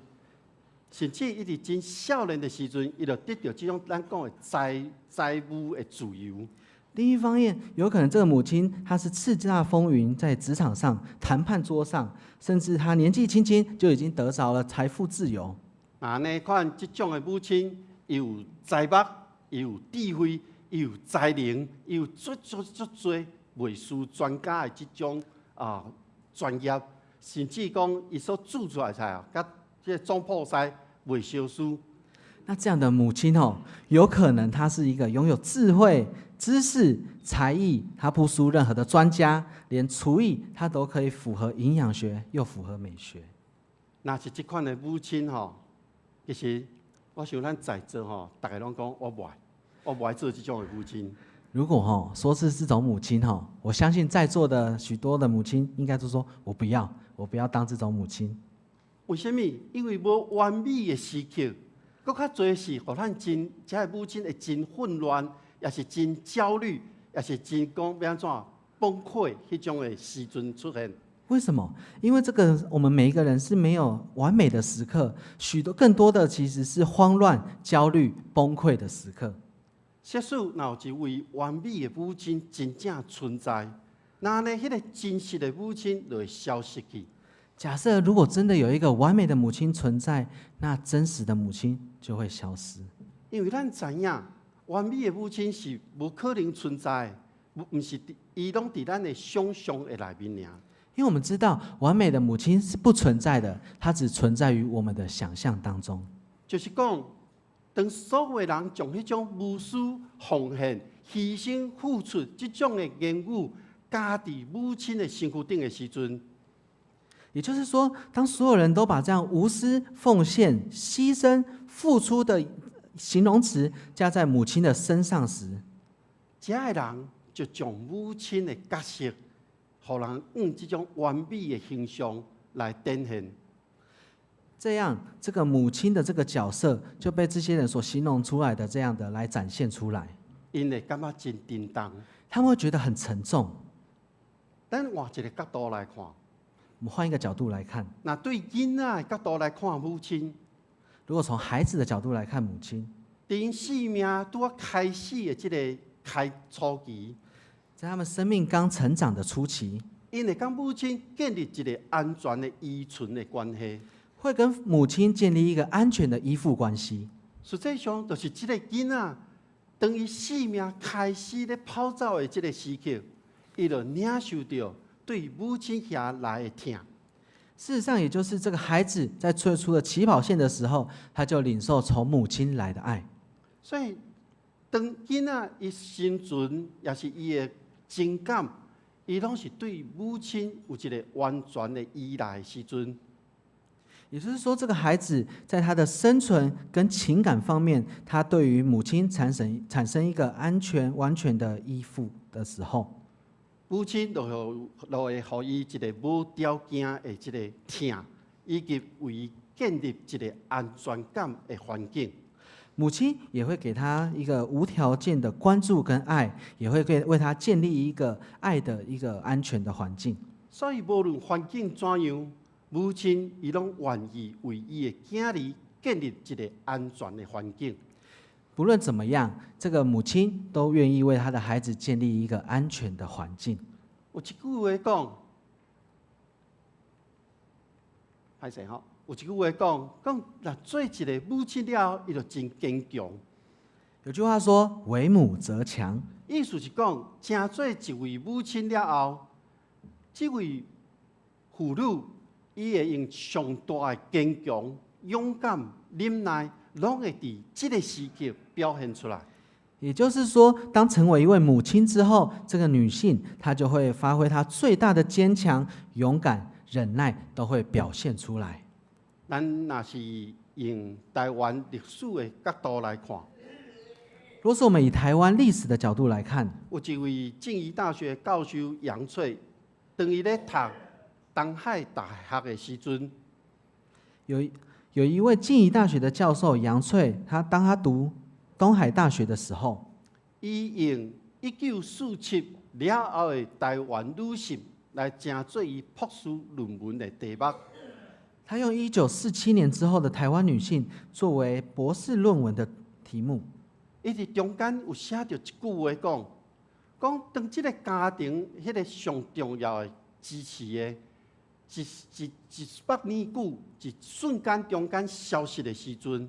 甚至伊佇真少年的時陣，伊就得著這種咱講的財務的自由。另一方面，有可能這個母親她是叱咤風雲，在職場上、談判桌上，甚至她年紀輕輕就已經得著了財富自由。按呢款這種的母親，伊有財目，伊有智慧，伊有才能，伊有足足足濟袂輸專家的這種啊專業，甚至講伊所煮出來菜啊，佮這個總鋪師袂相輸。那這樣的母親哦，有可能她是一個擁有智慧、知識、才藝，她不輸任何的專家，連廚藝她都可以符合營養學，又符合美學。若是這款的母親吼，其實我想咱在座吼，逐家攏講我無愛，我無愛做這種的母親。如果吼說是這種母親吼，我相信在座的許多的母親應該都說我不要，我不要當這種母親。為啥物？因為無完美的時刻，閣較濟是予咱真，這个母親會真混亂，抑是真焦慮，抑是真講欲按怎崩潰彼種的時陣出現。為什麼？因為這個我們每一個人是沒有完美的時刻，許多更多的其實是慌亂、焦慮、崩潰的時刻。設使若有一位完美的母親真正存在，那呢，彼个真實的母親就會消失去。假設如果真的有一個完美的母親存在，那真實的母親就會消失。因為咱知影，完美的母親是無可能存在的，毋是佇伊攏佇咱的想象的內面爾。因為我們知道，完美的母親是不存在的，它只存在於我們的想象當中。就是講，當所有人將彼種無私奉獻、犧牲、付出這種的言語加佇母親的身軀頂的時陣，也就是說，當所有人都把這樣無私奉獻、犧牲、付出的形容詞加在母親的身上時，遮的人就將母親的角色，予人用這種完美的形象來展現。這樣，這個母親的這個角色就被這些人所形容出來的這樣的來展現出來。𪜶會感覺真沉重。他們會覺得很沉重。咱換一個角度來看，我們換一個角度來看，若對囡仔的角度來看母親，如果從孩子的角度來看母親，佇𪜶生命拄仔開始的這個開初期，在他們生命剛成長的初期，𪜶會佮母親建立一個安全的依存的關係。會跟母親建立一個安全的依附關係。實際上，就是這個囡仔，當伊生命開始咧跑走的這個時刻，伊就領受著對母親遐來的疼。事實上，也就是這個孩子在最初的起跑線的時候，他就領受從母親來的愛。所以，當囡仔伊生存，抑是伊的情感，伊攏是對母親有一個完全的依賴的時陣。也就是說，這個孩子在他的生存跟情感方面，他對於母親產生一個安全、完全的依附的時候，母親就會予伊一個無條件的這個疼，以及為伊建立一個安全感的環境。母親也會給他一個無條件的關注跟愛，也會為他建立一個愛的一個安全的環境。所以，無論環境怎樣，母親伊攏願意為伊的囝兒建立一個安全的環境。不論怎麼樣，這個母親都願意為他的孩子建立一個安全的環境。有一句話講，歹勢吼，有一句話講，講若做一個母親了後，伊就真堅強。有句話說：為母則強。意思是講，成做一位母親了後，這位婦女，伊會用上大的堅強、勇敢、忍耐，攏會佇這個時刻表現出來。也就是說，當成為一位母親之後，這個女性她就會發揮她最大的堅強、勇敢、忍耐，都會表現出來。咱若是用台灣歷史的角度來看，若是我們以台灣歷史的角度來看，有一位靜宜大學教授楊翠，當伊咧讀東海大學的時陣，有一位靜宜大學的教授楊翠，當他讀東海大學的時候，伊用1947了後的台灣女性來成做伊博士論文的題目。他用1947年之後的台灣女性作為博士論文的題目。伊佇中間有寫著一句話講，講當這個家庭彼個上重要的支持的，一百年久，一瞬間中間消失的時陣，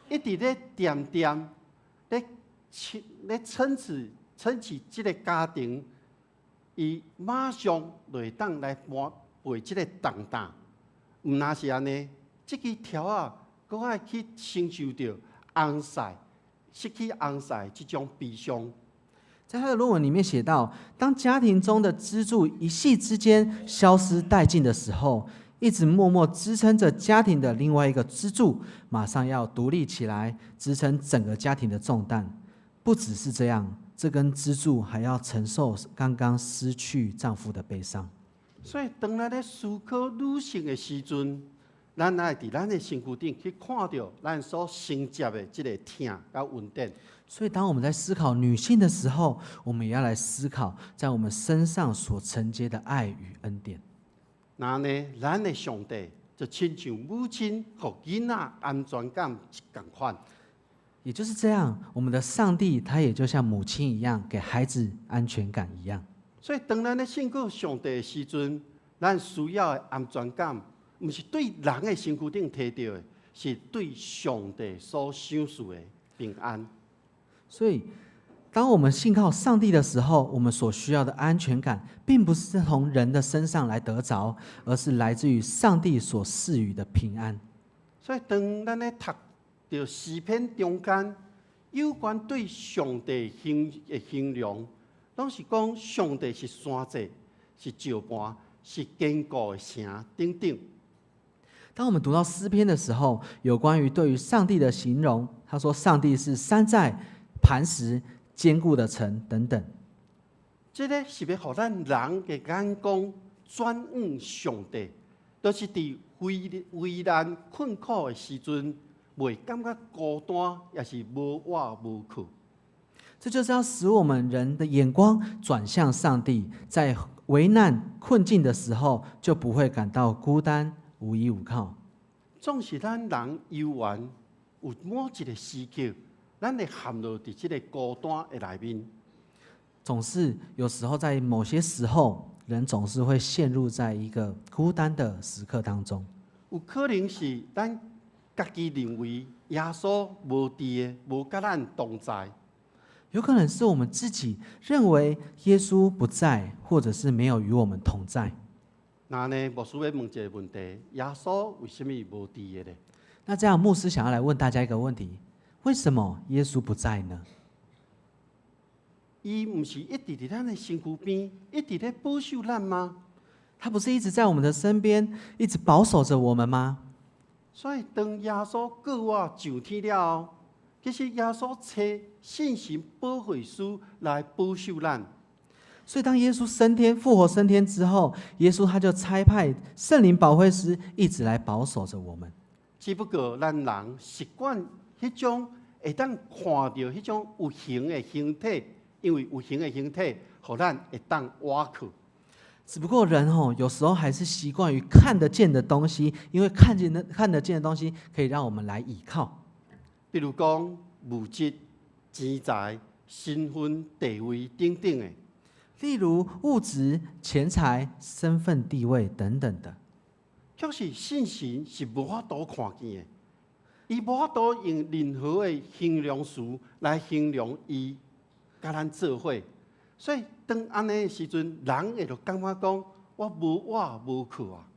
一直咧恬恬咧撐起這個家庭，伊馬上就會當來搬背這個重擔。毋但是按呢，這支柱仔，閣愛去承受著翁婿失去翁婿這種悲傷。在他的論文裡面寫到，當家庭中的支柱一夕之間消失殆盡的時候，一直默默支撐着家庭的另外一個支柱，馬上要獨立起來，支撐整個家庭的重擔。不只是這樣，這根支柱還要承受剛剛失去丈夫的悲傷。所以，當咱咧思考女性的時陣，咱愛佇咱的身軀頂去看著咱所承接的這個疼佮恩典。所以，當我們在思考女性的時候，我們也要來思考在我們身上所承接的愛與恩典。若按呢，咱的上帝就親像母親予囡仔安全感仝款。也就是這樣，我們的上帝他也就像母親一樣，給孩子安全感一樣。所以，當咱咧信靠上帝的時陣，咱需要的安全感，毋是對人的身軀頂提著的，是對上帝所賞賜的平安。所以，當我們信靠上帝的時候，我們所需要的安全感，並不是從人的身上來得著，而是來自於上帝所賜予的平安。所以，當咱咧讀著詩篇中間有關對上帝形的形容，攏是講上帝是山寨、是石盤、是堅固的城等等。當我們讀到詩篇的時候，有關於對於上帝的形容，他說上帝是山寨、磐石、堅固的城等等。這个是欲予咱人的眼光轉向上帝，就是佇危危難困苦的時陣，袂感覺孤單，抑是無倚無靠。這就是要使我們人的眼光轉向上帝，在危難困境的時候，就不會感到孤單、無依無靠。總是咱人猶原有某一个時刻，咱會陷落佇這个孤單的內面。總是有時候在某些時候，人總是會陷入在一個孤單的時刻當中。有可能是咱家己認為耶穌無佇的，無佮咱同在。有可能是我們自己認為耶穌不在，或者是沒有與我們同在。那呢，牧師欲問一个問題：耶穌為啥物無佇的咧？那這樣，牧師想要來問大家一個問題：為什麼耶穌不在呢？伊毋是一直佇咱的身軀邊，一直咧保守咱嗎？他不是一直在我們的身邊，一直保守着我們嗎？所以，當耶穌復活上天了後，其實耶穌差聖神保惠師來保守咱。所以，當耶穌升天、復活升天之後，耶穌他就差派聖靈保惠師一直來保守着我們。只不過，咱人習慣彼種會當看著彼種有形的形體，因為有形的形體，予咱會當倚靠。只不過人吼，有時候還是習慣於看得見的東西，因為看得見的東西可以讓我們來倚靠。比如講物質、錢財、身份、地位等等的。例如物質、錢財、身份、地位等等的。卻是聖神是無法度看見的，伊無法度用任何的形容詞來形容伊，佮咱做伙。所以當按呢的時陣，人會就感覺講我無倚無靠啊。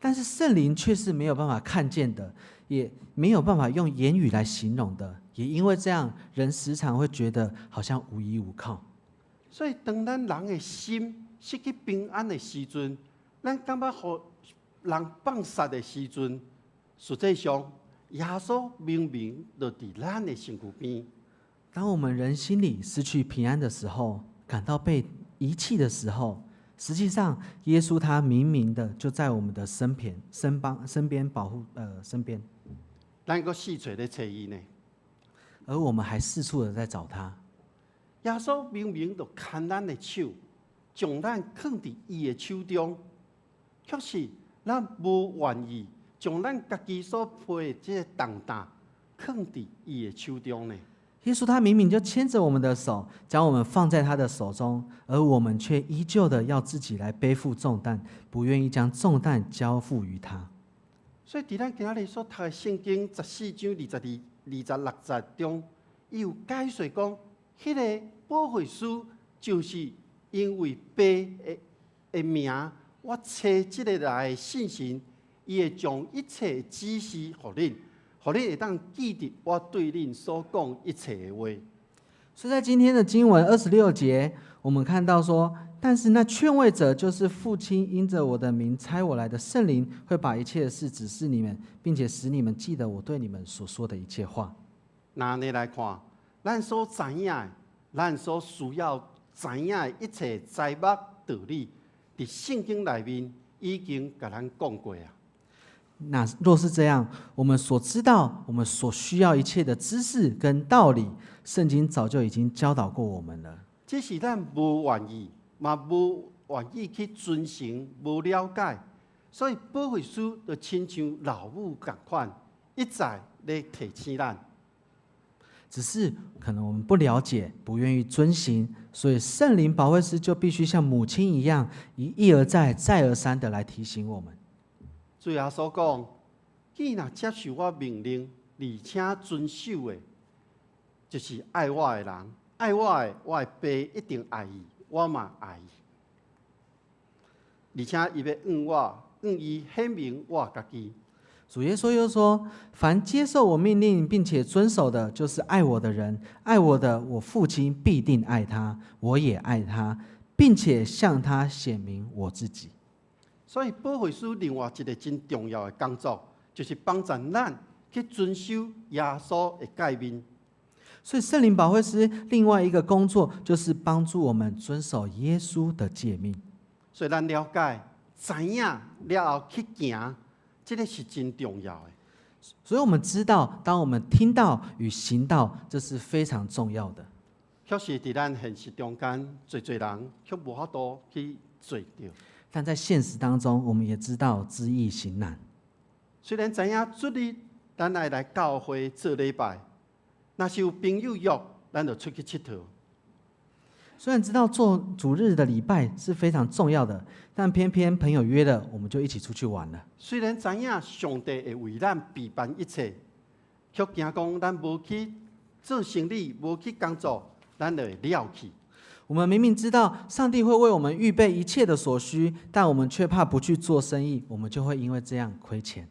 但是聖靈卻是沒有辦法看見的，也沒有辦法用言語來形容的。也因為這樣，人時常會覺得好像無依無靠。所以當咱人的心失去平安的時陣，咱感覺予人放殺的時陣，實際上耶穌明明就佇咱的身軀邊。當我們人心裡失去平安的時候，感到被遺棄的時候，實際上耶穌他明明的就在我們的身邊、身幫、身邊保護，身邊。咱閣四處咧揣伊呢，而我們還四處的在找他。耶穌明明就牽咱的手，將咱囥佇伊的手中，卻是咱無願意將咱家己所背的這個重擔囥佇伊的手中呢。耶穌他明明就牽着我們的手，將我們放在他的手中，而我們卻依舊的要自己來背負重擔，不願意將重擔交付於他。所以，佇咱今仔日所讀的聖經14章22、26節中，伊有解釋講，彼个保惠師就是因為父的名，我差這个來的聖神，伊會將一切指示予恁，予恁會當記得我對恁所講一切的話。所以在今天的經文26節，我們看到說，但是那勸慰者就是父親因着我的名差我來的聖靈，會把一切的事指示你們，並且使你們記得我對你們所說的一切話。若按呢來看，咱所知影的，咱所需要知影的一切知物道理，佇聖經內面已經共咱講過啊。那若是這樣，我們所知道、我們所需要一切的知識跟道理，聖經早就已經教導過我們了。只是咱無願意，嘛無願意去遵行，無了解，所以保惠師就親像老母仝款，一再咧提醒咱。只是可能我們不了解，不願意遵行，所以聖靈保惠師就必須像母親一樣，一而再、再而三的來提醒我們。主耶穌講：既若接受我命令，而且遵守的，就是愛我的人。愛我的，我的父一定愛伊，我嘛愛伊。而且伊欲向我，向伊顯明我家己。主耶穌又說：“凡接受我命令並且遵守的，就是愛我的人。愛我的，我父親必定愛他，我也愛他，並且向他顯明我自己。” 所以保惠師另外一个真重要的工作，就是幫助咱去遵守耶穌的誡命。所以聖靈保惠師另外一個工作，就是幫助我們遵守耶穌的誡命。所以咱了解、知影了後去行，這个是真重要的。所以我們知道，當我們聽道與行道，這是非常重要的。卻是佇咱現實中間，濟濟人卻無法度去做著。但在現實當中，我們也知道知易行難。雖然知影主日咱愛來教會做禮拜，若是有朋友約，咱就出去𨑨迌。雖然知道做主日的禮拜是非常重要的，但偏偏朋友約了，我們就一起出去玩了。雖然知影上帝會為咱備辦一切，卻驚講咱無去做生理，無去工作，咱就會了去。我們明明知道上帝會為我們預備一切的所需，但我們卻怕不去做生意，我們就會因為這樣虧錢。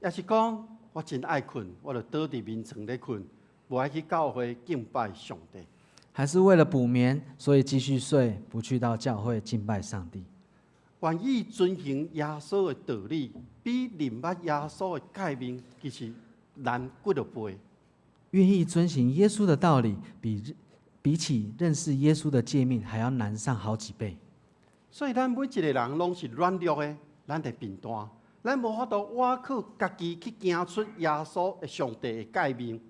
抑是講我真愛睏，我就倒佇眠床咧睏，無愛去教會敬拜上帝。還是為了補眠，所以繼續睡，不去到教會敬拜上帝。願意遵行耶穌的道理，比認捌耶穌的誡命其實難幾若倍。願意遵行耶穌的道理，比起認識耶穌的誡命還要難上好幾倍。所以咱每一个人攏是軟弱的，咱的貧惰，咱無法度倚靠家己去行出耶穌的上帝的誡命。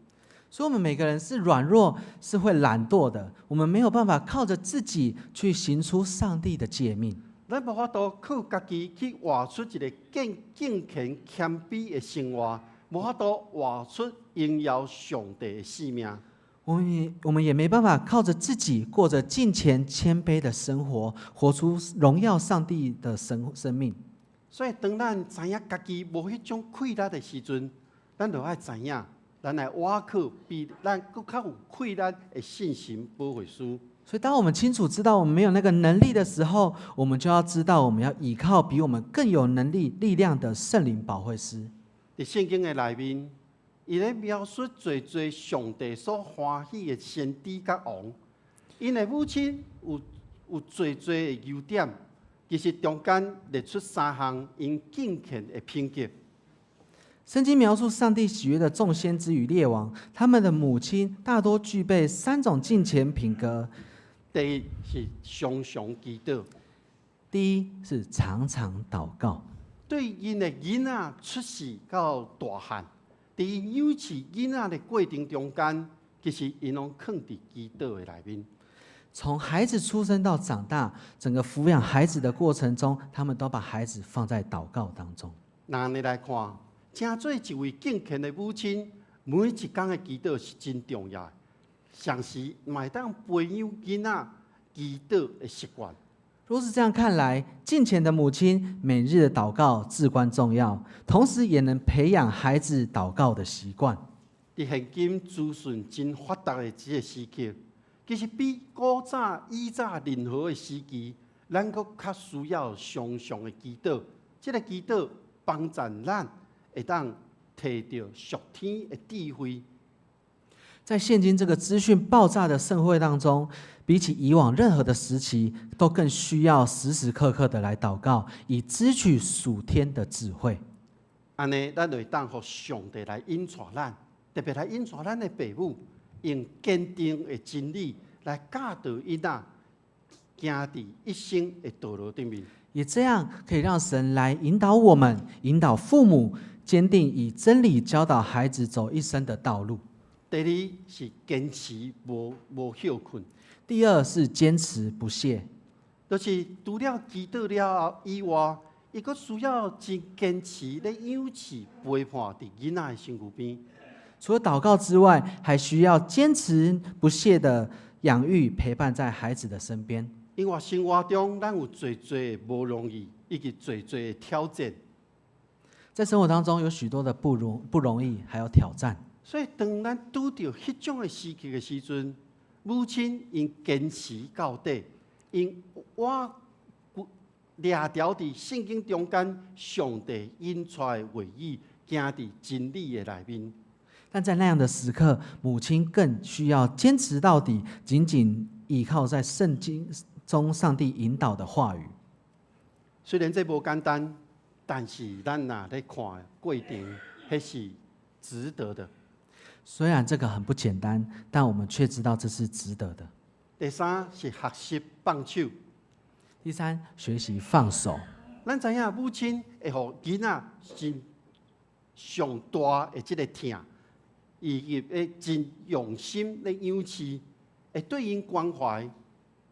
所以，我們每個人是軟弱，是會懶惰的。我們沒有辦法靠着自己去行出上帝的誡命。咱無法度靠家己去活出一个敬敬虔謙卑的生活，無法度活出榮耀上帝的生命。我們也沒辦法靠着自己過着敬虔謙卑的生活，活出榮耀上帝的生命。所以，當咱知影家己無彼種氣力的時陣，咱就愛知影，咱來倚靠比咱閣較有氣力的信心保惠師。所以，當我們清楚知道我們沒有那個能力的時候，我們就要知道我們要倚靠比我們更有能力、力量的聖靈保惠師。佇聖經的內面，伊咧描述濟濟上帝所歡喜的先知佮王，𪜶的母親有濟濟的優點，其實中間列出三項𪜶敬虔的品格。聖經描述上帝喜悅的眾先知與列王，他們的母親大多具備三種敬虔品格。第一是常常祈禱。第一是常常禱告。對𪜶的囡仔出世到大漢，佇𪜶養飼囡仔的過程中間，其實𪜶攏囥佇祈禱的內面。從孩子出生到長大，整個撫養孩子的過程中，他們都把孩子放在禱告當中。若按呢來看，成做一位敬虔的母親，每一工的祈禱是真重要的，同時嘛會當培養囡仔祈禱的習慣。若是這樣看來，敬虔的母親每日的禱告至關重要，同時也能培養孩子禱告的習慣。佇現今資訊真發達的這个時刻，其實比古早以早任何的時期，咱閣較需要常常的祈禱。這个祈禱幫助咱會當提著屬天的智慧。在現今這個資訊爆炸的社會當中，比起以往任何的時期，都更需要時時刻刻的來禱告，以支取屬天的智慧。按呢，咱就會當予上帝來引帶咱，特別來引帶咱的爸母，用堅定的真理來教導囡仔，行佇一生的道路頂面。也這樣可以讓神來引導我們，引導父母，堅定以真理教導孩子走一生的道路。第二是堅持無歇睏。第二是堅持不懈。就是除了祈禱了後以外，伊閣需要真堅持咧養飼陪伴佇囡仔的身軀邊。除了禱告之外，還需要堅持不懈的養育陪伴在孩子的身邊。因為生活中咱有濟濟無容易，以及濟濟的挑戰。在生活當中有許多的不容易，還有挑戰。所以當咱拄著彼種的時刻的時陣，母親𪜶堅持到底，𪜶倚掠牢佇聖經中間上帝引出來的話語，行佇真理的內面。但在那樣的時刻，母親更需要堅持到底，緊緊倚靠在聖經中上帝引導的話語。雖然這無簡單，但是咱若咧看過程，彼是值得的。雖然這個很不簡單，但我們卻知道這是值得的。第三是學習放手。第三，學習放手。咱知影母親會予囡仔真上大的這個疼，以及會真用心咧養飼，會對𪜶關懷，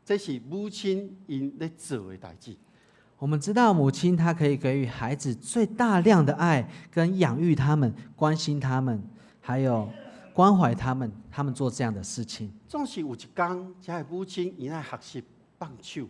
這是母親𪜶咧做的代誌。我們知道母親她可以給予孩子最大量的愛，跟養育他們、關心他們，還有關懷他們，他們做這樣的事情。總是有一天，這个母親𪜶愛學習放手。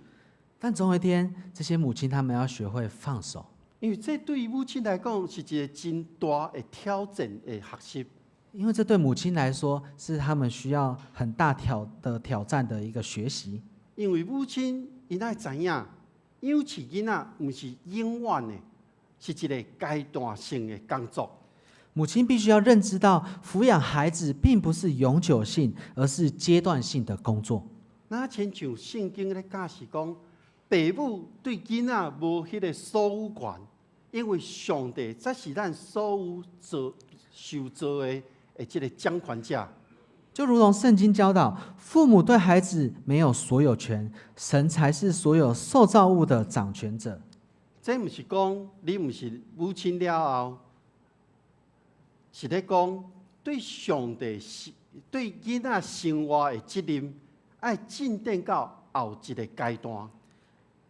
但總有一天，這些母親他們要學會放手，因為這對於母親來講是一個真大的挑戰的學習。因為這對母親來說是他們需要很大挑戰的一個學習。因為母親𪜶愛知影，養飼囡仔毋是永遠的，是一個階段性的工作。母親必須要認知到，撫養孩子並不是永久性，而是階段性的工作。若親像聖經咧教示講，父母對囡仔無彼个所有權，因為上帝才是咱所有造受造的這个掌權者。就如同聖經教導，父母對孩子沒有所有權，神才是所有受造物的掌權者。這毋是講你毋是母親了後，是咧講對上帝是對囡仔生活的責任，愛進展到後一個階段。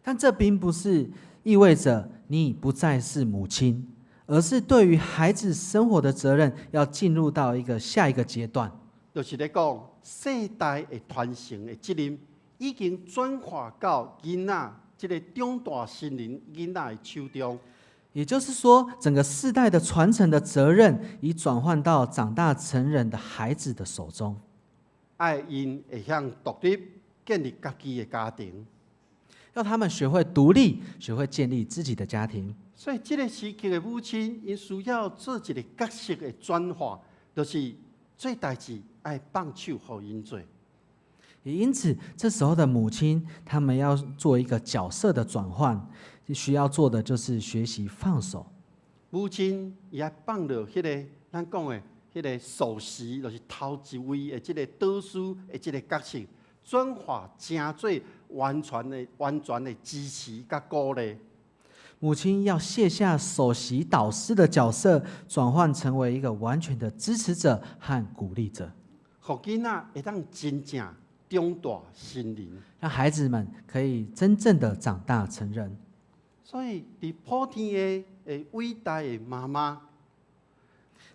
但這並不是意味着你不再是母親，而是對於孩子生活的責任要進入到一個下一個階段。就是咧講，世代的傳承的責任已經轉化到囡仔這个長大成人囡仔的手中。也就是說，整個世代的傳承的責任已轉換到長大成人的孩子的手中。愛𪜶會曉獨立建立家己的家庭，要他們學會獨立，學會建立自己的家庭。所以，這个時期的母親，𪜶需要做一个角色的轉化，就是做代誌愛放手予𪜶做。也因此，這時候的母親，他們要做一個角色的轉換，需要做的就是學習放手。母親伊愛放落彼个咱講的彼个首席，就是頭一位的這个導師的這个角色，轉化成做完全的支持佮鼓勵。母親要卸下首席導師的角色，轉換成為一個完全的支持者和鼓勵者，予囡仔會當真正長大成人，讓孩子們可以真正的長大成人。所以，佇普天的偉大的媽媽，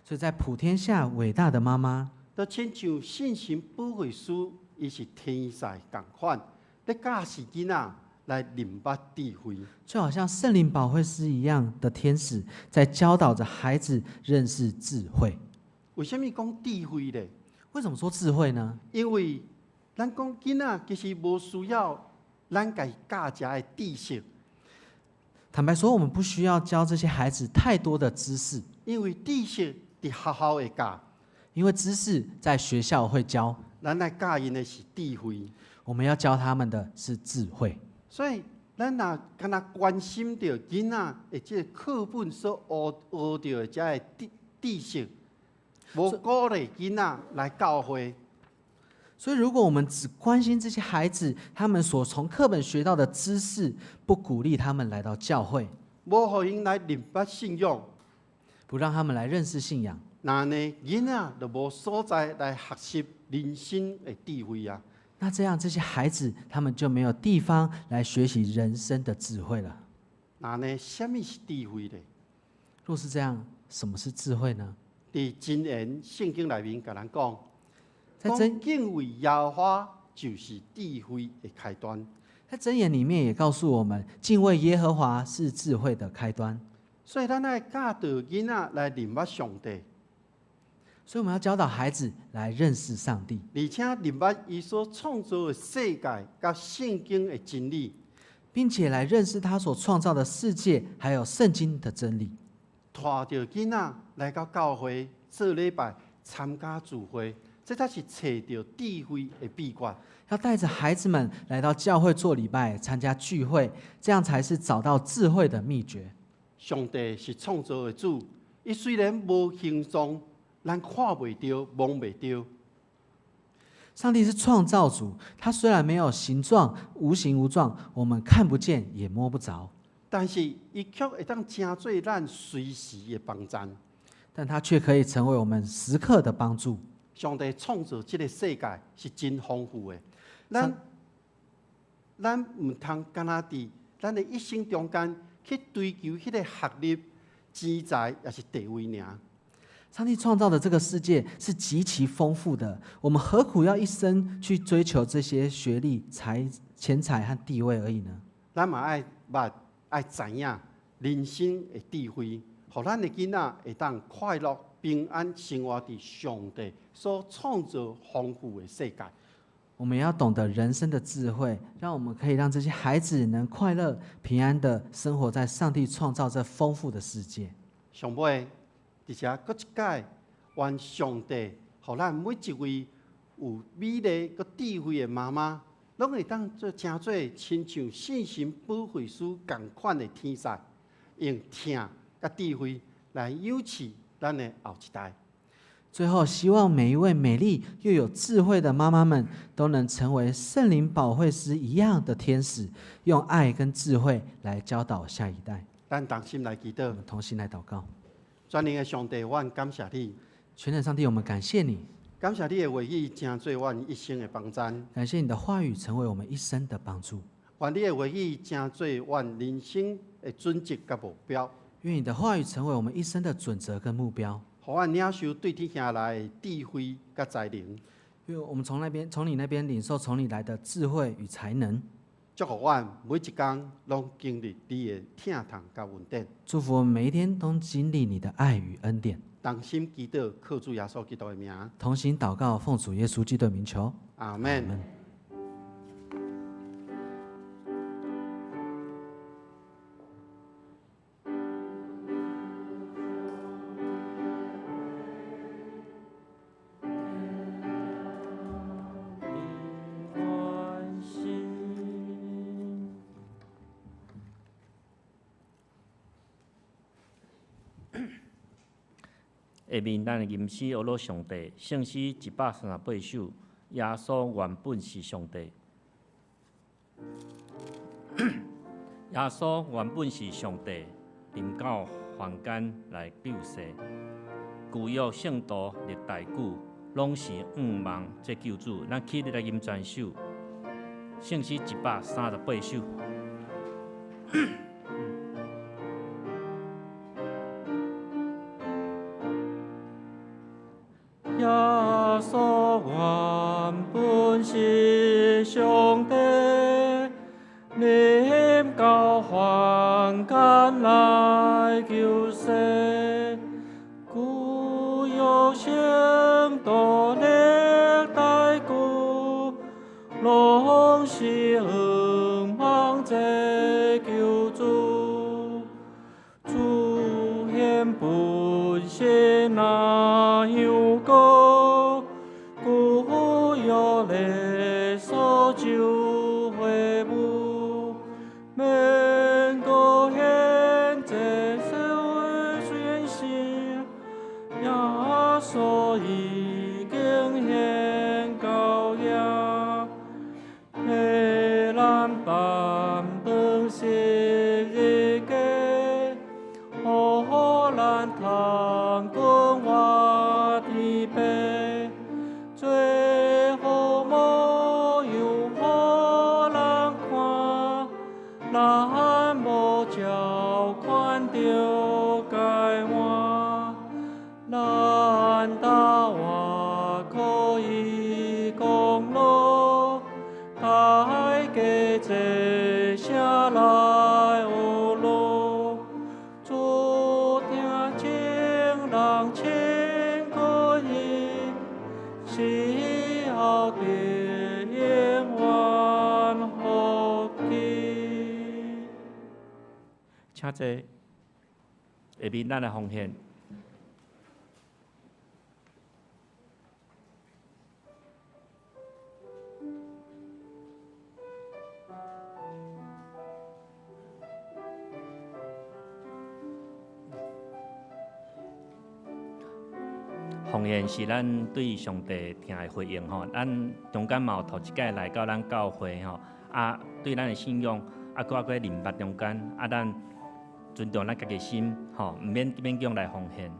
所以在普天下偉大的媽媽，就親像聖神保惠師，伊是天使仝款，咧教示囡仔來認捌智慧，就好像聖靈保惠師一樣的天使，在教導着孩子認識智慧。為啥物講智慧咧？為什麼說智慧呢？因為咱講囡仔其實無需要咱共伊教遮的知識。坦白說，我們不需要教這些孩子太多的知識，因為知識佇學校會教，因為知識在學校會教。咱來教𪜶的是智慧，我們要教他們的是智慧。所以，咱若干焦關心著囡仔的這个課本所學學著的遮个知識，無鼓勵囡仔來教會。所以，如果我們只關心這些孩子，他們所從課本學到的知識，不鼓勵他們來到教會，無予𪜶來認捌信仰，不讓他們來認識信仰，那呢，囡仔就無所在來學習人生的智慧啊。那這樣，這些孩子他們就沒有地方來學習人生的智慧了。那呢，啥物是智慧呢？若是這樣，什麼是智慧呢？佇箴言聖經內面共咱講，在箴敬畏耶和華就是智慧的開端。在箴言裡面也告訴我們，敬畏耶和華是智慧的開端。所以，咱愛教導囡仔來認捌上帝。所以我們要教導孩子來認識上帝，而且認捌伊所創造的世界佮聖經的真理，並且來認識他所創造的世界，還有聖經的真理。帶著囡仔來到教會做禮拜、參加聚會，這才是揣著智慧的秘訣。要帶着孩子們來到教會做禮拜、參加聚會，這樣才是找到智慧的秘訣。上帝是創造的主，伊雖然無形狀，咱看袂著、摸袂著。上帝是創造主，他雖然沒有形狀、無形無狀，我們看不見也摸不着，但是伊卻會當成做咱隨時的幫贊。但他卻可以成為我們時刻的幫助。上帝創造這个世界是真豐富的，咱毋通干焦佇咱的一生中間去追求彼个學歷、錢財，抑是地位爾。上帝創造的這個世界是極其豐富的，我們何苦要一生去追求這些學歷、財、錢財和地位而已呢？咱嘛愛捌愛知影人生的智慧，予咱的囡仔會當快樂、平安生活佇上帝所創造豐富的世界。我們要懂得人生的智慧，讓我們可以讓這些孩子能快樂、平安的生活在上帝創造這豐富的世界。上尾，佇遮閣一擺，願上帝予咱每一位有美麗閣智慧的媽媽，攏會當做成做親像信心保惠師仝款的天使，用疼佮智慧來養育咱的後一代。最後，希望每一位美麗又有智慧的媽媽們，都能成為聖靈保惠師一樣的天使，用愛跟智慧來教導下一代。咱同心來祈禱，我們同心來禱告。全能的上帝，我感謝你。全能上帝，我們感謝你。感謝你的話語，成做我一生的幫贊。感謝你的話語成為我們一生的幫助。願你的話語成做我人生的準則佮目標。願你的話語成為我們一生的準則跟目標。予阮領受對天兄來的智慧佮才能。因為我們從那邊，從你那邊領受從你來的智慧與才能。祝福阮每一工攏經歷你的疼痛佮恩典。祝福我們每一天都經歷你的愛與恩典。同心祈禱，靠主耶穌基督的名。同心禱告，奉主耶穌基督的名求。阿門。下面咱來吟詩學樂上帝，聖詩138首，耶穌原本是上帝。耶穌原本是上帝，臨到凡間來救世。舊約聖徒歷代久，攏是仰望這救主。咱起立來吟全首，聖詩138首。耶穌原本是上帝，臨到凡間來救世。舊約聖徒歷代久，攏是仰望這救主。主顯本是那樣高，舊約禮所就會無，免閣現這世宣示，耶穌已經顯高呀，替咱擔當十字架，予咱通過活天父。做好模樣予人看，咱無照款著改換，咱搭活可以功勞，大家坐聲來學樂，主聽眾人稱可以，死後得永遠福氣。請坐。下面咱來奉獻。奉獻是咱對上帝疼的回應吼，咱中間嘛有頭一擺來到咱教會吼，啊，對咱的信仰啊，閣猶閣認捌中間，啊，咱尊重咱家己心吼，毋免勉強來奉獻。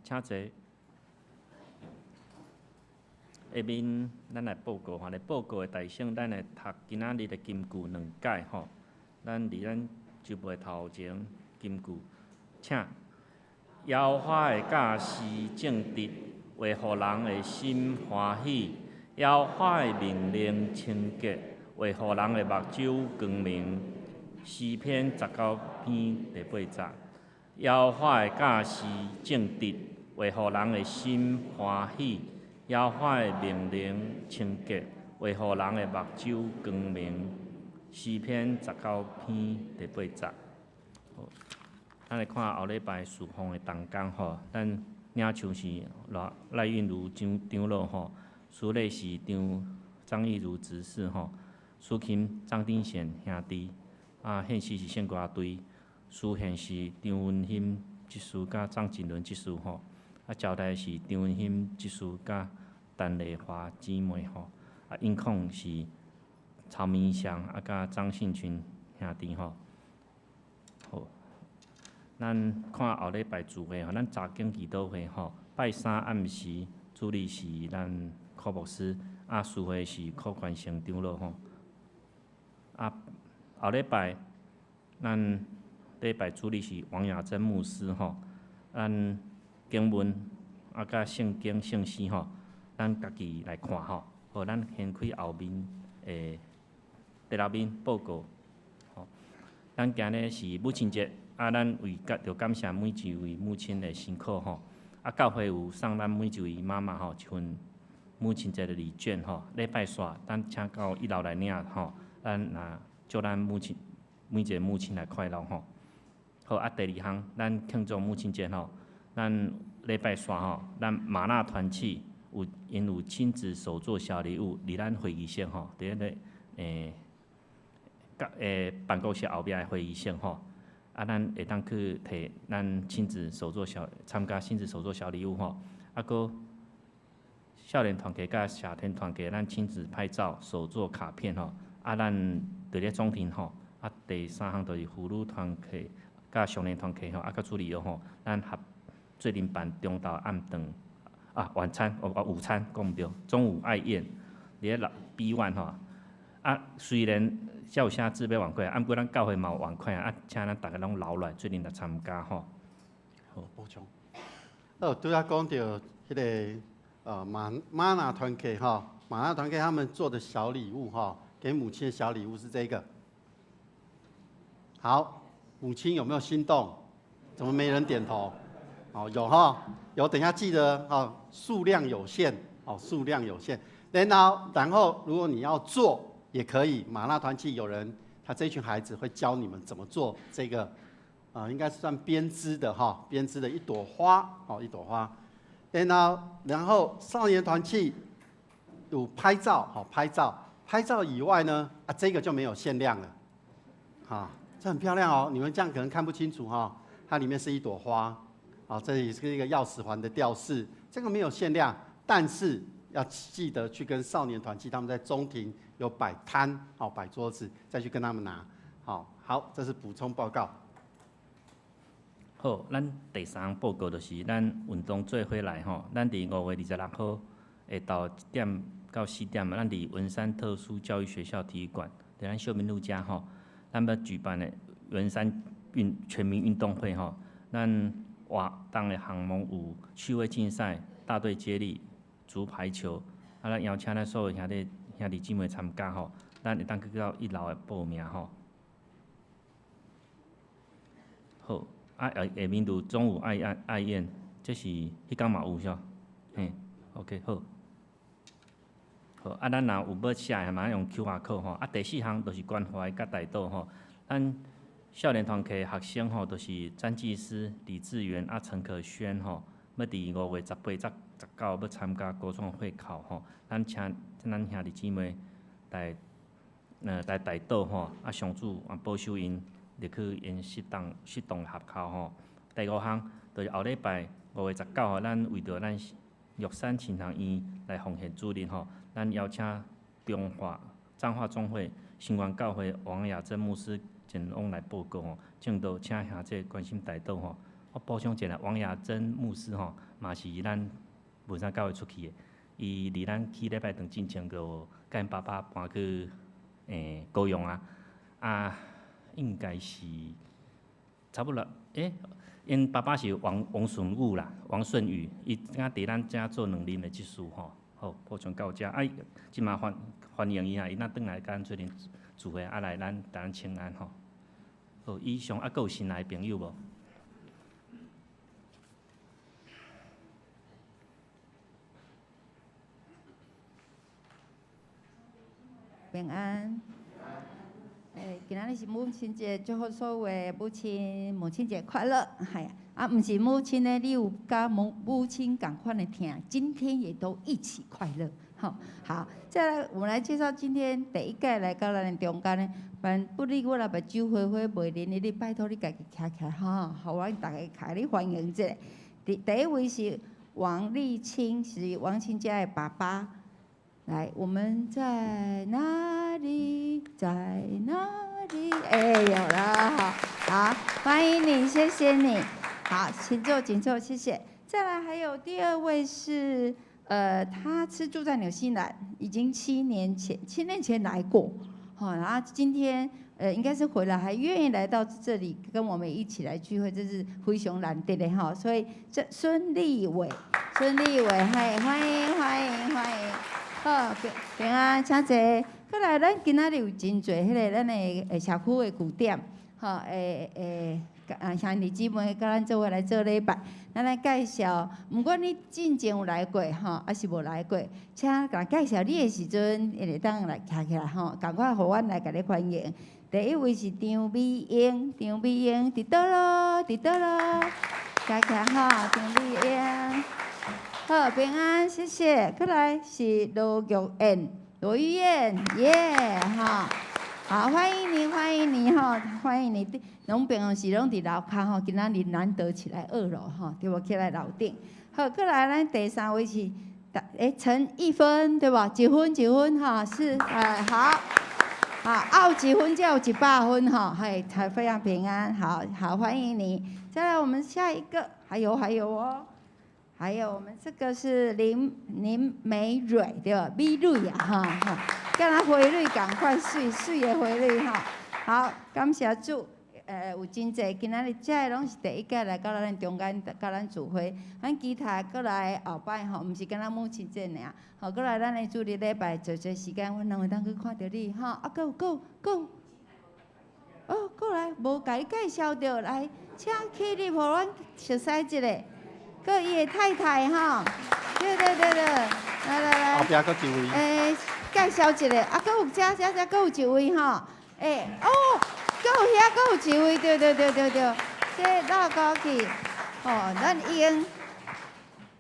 請坐。下面咱來報告吼，來報告的大省，咱來讀今仔日的金句兩解吼。咱佇咱周報的頭前金句，請。耶和華的教示正直，會予人的心歡喜；耶和華的命令清潔，會予人的目睭光明。詩篇19篇第8節。耶和華的教示正直，會予人的心歡喜；耶和華的命令清潔，會予人的目睭光明。詩篇19篇第8節。好，咱來看後禮拜事奉的同工吼，咱領袖是賴韻如長老吼，司禮是張義如執事吼，司琴張丁賢兄弟，啊，獻詩是聖歌隊。司獻是張文興執事佮張錦倫執事吼，啊，招待是張文興執事佮陳麗華姊妹吼，啊，音控是曹明祥啊，佮張信群兄弟吼。好，咱看後禮拜聚會吼，咱早間祈禱會吼，拜三暗時主禮是咱柯牧师，啊，司会是柯宽成长老吼。啊，后礼拜咱礼拜主日是王雅珍牧师吼，咱经文啊，佮圣经圣诗吼，咱家己来看吼。好，咱先开后面的第六面报告。吼，咱今日是母亲节，啊，咱为着感谢每一位母亲的辛苦吼。啊，教会有送咱每一位妈妈吼一份母亲节的礼券吼。礼拜四咱请到一楼来领吼。咱若祝咱母亲每一个母亲来快乐吼。好，啊，第二项，咱庆祝母亲节吼，咱礼拜四吼，咱吗哪团契有𪜶有亲子手作小礼物，伫咱会议室吼，伫彼个办公室后壁的会议室吼。啊，咱会当去提咱亲子手作小参加亲子手作小礼物吼。啊，阁少年团契佮社团团契，咱亲子拍照手作卡片吼。啊，咱伫咧中庭吼。啊，第三项就是妇女团契佮少年团契吼，啊，佮主日学吼，咱合做阵办中昼暗顿啊晚餐哦哦午餐讲毋对，中午爱宴伫咧六 B1 吼。啊，虽然遮有写自备碗筷，啊，毋过咱教会嘛有碗筷啊，请咱逐家拢留落来，做阵来参加吼。好，补充。哦，拄仔讲著彼个吗吗哪团契吼，吗哪团契他们做的小礼物吼，给母亲的小礼物是这个。好，母亲有没有心动？怎么没人点头？哦，有哈，有，等一下记得哦，数量有限，哦，数量有限。然后如果你要做也可以，吗哪团契有人，他这群孩子会教你们怎么做这个，应该是算编织的哈，编织的一朵花，哦，一朵花。然后少年团契有拍照，好，拍照，拍照以外呢，啊，这个就没有限量了，哈，这很漂亮哦，你们这样可能看不清楚哈，它里面是一朵花，啊，这里是一个钥匙环的吊饰，这个没有限量，但是要记得去跟少年团契他们在中庭有摆摊，哦，摆桌子，再去跟他们拿。好，好，这是补充报告。好，咱第三项报告就是咱运动做伙来吼，咱伫5月26号下昼1点到4点，咱伫文山特殊教育学校体育馆，伫咱秀明路遮吼，咱欲举办的文山全民运动会吼，咱活动的项目有趣味竞赛、大队接力、竹排球，啊，咱邀请咱所有兄弟兄弟姊妹参加吼，咱会当去到一楼的报名吼。好，啊下下面就中午爱宴爱宴，这是彼工嘛有啥？嘿，OK 好。好，啊，咱若有欲写的，嘛用 QR code 吼。啊，第四项就是关怀佮代祷吼。咱少年团契学生吼，就是詹技师、李志源啊、陈可轩吼，欲伫5月18、19欲参加国创会考吼。咱请咱兄弟姊妹来代祷吼，啊，上主啊保守𪜶入去𪜶适当学校吼。第五项就是后礼拜5月19号，咱为著咱玉山亲像院来奉献主日吼，咱邀请中华彰化总会新源教会王雅珍牧师前往来报告吼，证道请兄弟关心代祷吼。我补充一下，王雅珍牧师吼，嘛是咱文山教会出去的，伊离咱去礼拜堂进前，就佮𪜶爸爸搬去高雄啊，啊，应该是差不多，𪜶爸爸是王王顺宇啦，王顺宇，伊敢伫咱遮做两任的执事吼，好，补充到遮，啊，这马欢迎伊啊，伊若转来佮咱做阵聚会，啊来咱共咱请安吼。好，以上啊，阁有新来的朋友无？平安。今仔日是母亲节，祝福所有的母亲母亲节快乐。系啊，毋是母亲呢，你有佮母亲仝款的疼，今天也都一起快乐。好，好，再来，我们来介绍今天第一个来到咱的中间的，凡不理我若目睭花花袂灵的，你拜托你家己徛起来吼，予阮逐家共你欢迎一下。第一位是王立清，是王清家的爸爸。来，我们在哪里？在哪里？哎，有了，好，好，欢迎你，谢谢你。好，请坐，请坐，谢谢。再来，还有第二位是他是住在纽西兰，已经7年前来过，好，然后今天应该是回来，还愿意来到这里跟我们一起来聚会，这是非常难得的哈。所以这孙立伟，孙立伟，嘿，欢迎欢迎欢迎，好，平平安，请坐。过来，咱今仔日有真濟彼个咱的社區的據點，吼，兄弟姊妹佮咱做伙來做禮拜，咱來介紹。毋管你進前有來過吼，抑是無來過，請共介紹你的時陣，會當來徛起來吼，仝款予阮來共你歡迎。第一位是張美英，張美英佇佗囉？佇佗囉？徛起來吼，張美英。好，平安，謝謝。過來是羅玉燕，羅玉燕，耶，哈。好，歡迎你，歡迎你吼，歡迎你。攏平常時攏佇樓跤吼，今仔日難得起來二樓吼，對無？起來樓頂。好，過來咱第三位是，陳一芬，對無？一分一分哈，是，好，好，拗一分才有100分吼，嘿，才非常平安，好好歡迎你。再來我們下一個，還有哦，還有我們這個是林美蕊，對吧？美女啊，哈哈。敢若花蕊仝款，媠媠的花蕊吼。好，感謝主，有真濟今仔日這个攏是第一屆來到咱中間，佮咱聚會。咱其他閣來後擺吼，毋是干焦母親節爾，吼，閣來咱的主日禮拜，濟濟時間，阮攏會當去看著你吼。啊，閣有閣有閣有，哦，閣來無共你介紹著，來，請起立，予阮熟似一下。閣伊的太太吼，對對對對，來來來。後壁閣一位。介紹一下，啊，閣有遮遮遮，閣有一位吼，哦，閣有遐，閣有一位，對對對對對，這繞過去，吼，咱已經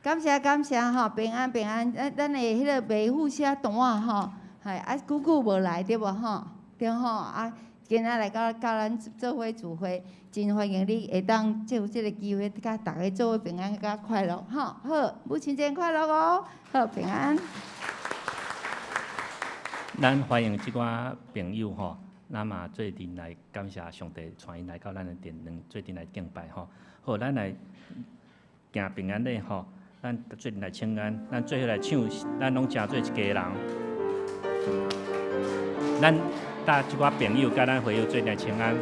感謝感謝吼，平安平安，咱的彼個袂赴寫單吼，係啊，久久無來對無吼，對吼啊，今仔來到咱做伙聚會，真歡迎你會當藉由這個機會，佮大家做伙平安佮快樂吼，好，母親節快樂哦，好，平安。咱歡迎這寡朋友吼，咱嘛做陣來感謝上帝，帶𪜶來到咱的殿堂，做陣來敬拜吼。好，咱來行平安禮吼，咱做陣來請安，咱做伙來唱，咱攏成做一家人。咱帶這寡朋友佮咱會友做陣來請安。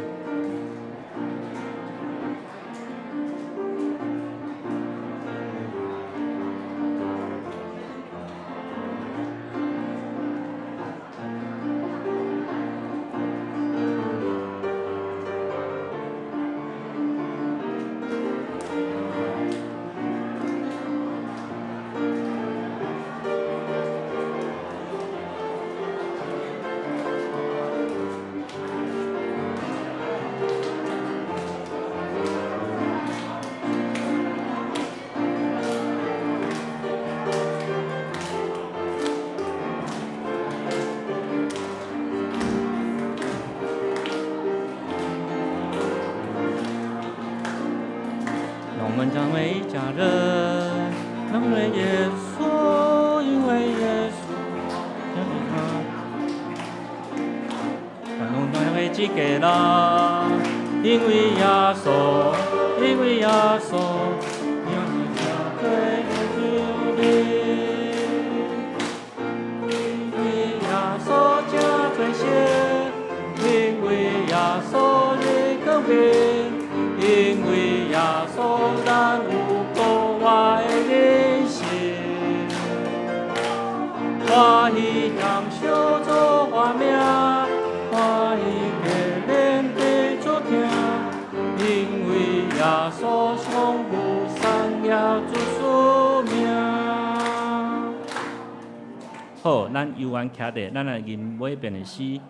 好，咱游完徛咧，咱來吟尾邊的詩。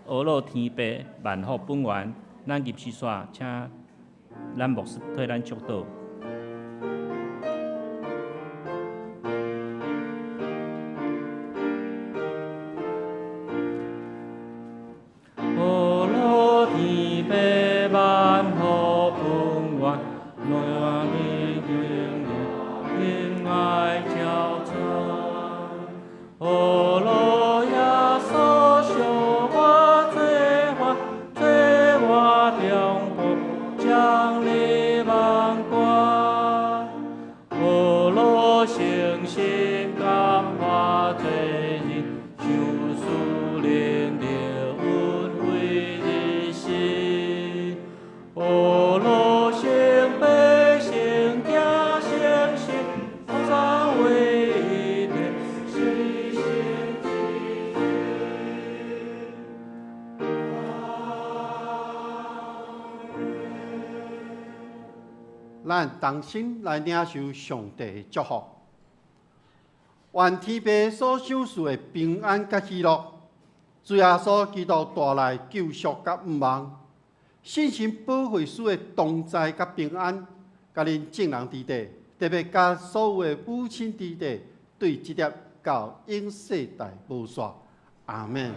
阿樂天父萬福本願，咱入詩煞，請咱牧師替咱祝禱。阿樂天父萬福本願，願你永永愛交傳。阿樂耶穌相我做伴，做我中保，將你萬關。咱同心來領受上帝的祝福。願天父所賞賜的平安佮喜樂，主耶穌基督帶來救贖佮盼望，聖神保惠師的同在佮平安，佮恁眾人佇底，特別佮所有的母親佇底，對這粒到永世代無煞。阿們。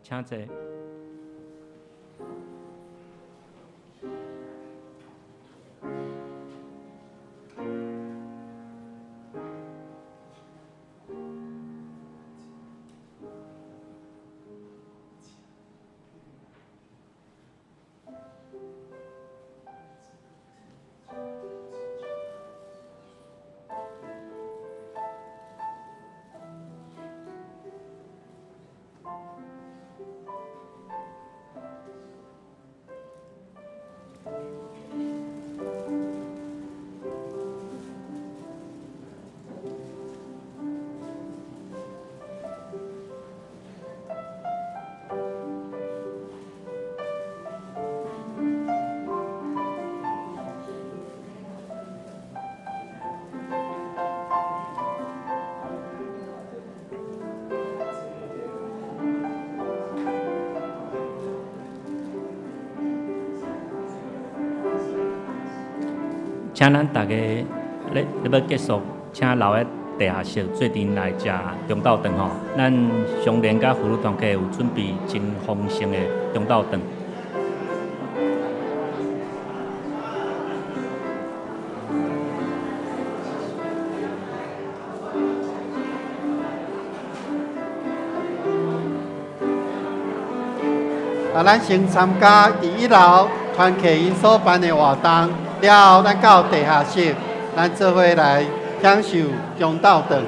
請坐。請咱逐家咧咧欲結束，請留佇地下室做陣來食中晝頓吼。咱商聯佮婦女團體有準備真豐盛的中晝頓。啊，咱先參加佇一樓團契𪜶所辦的活動，了後咱到地下室，咱做伙來享受中晝頓。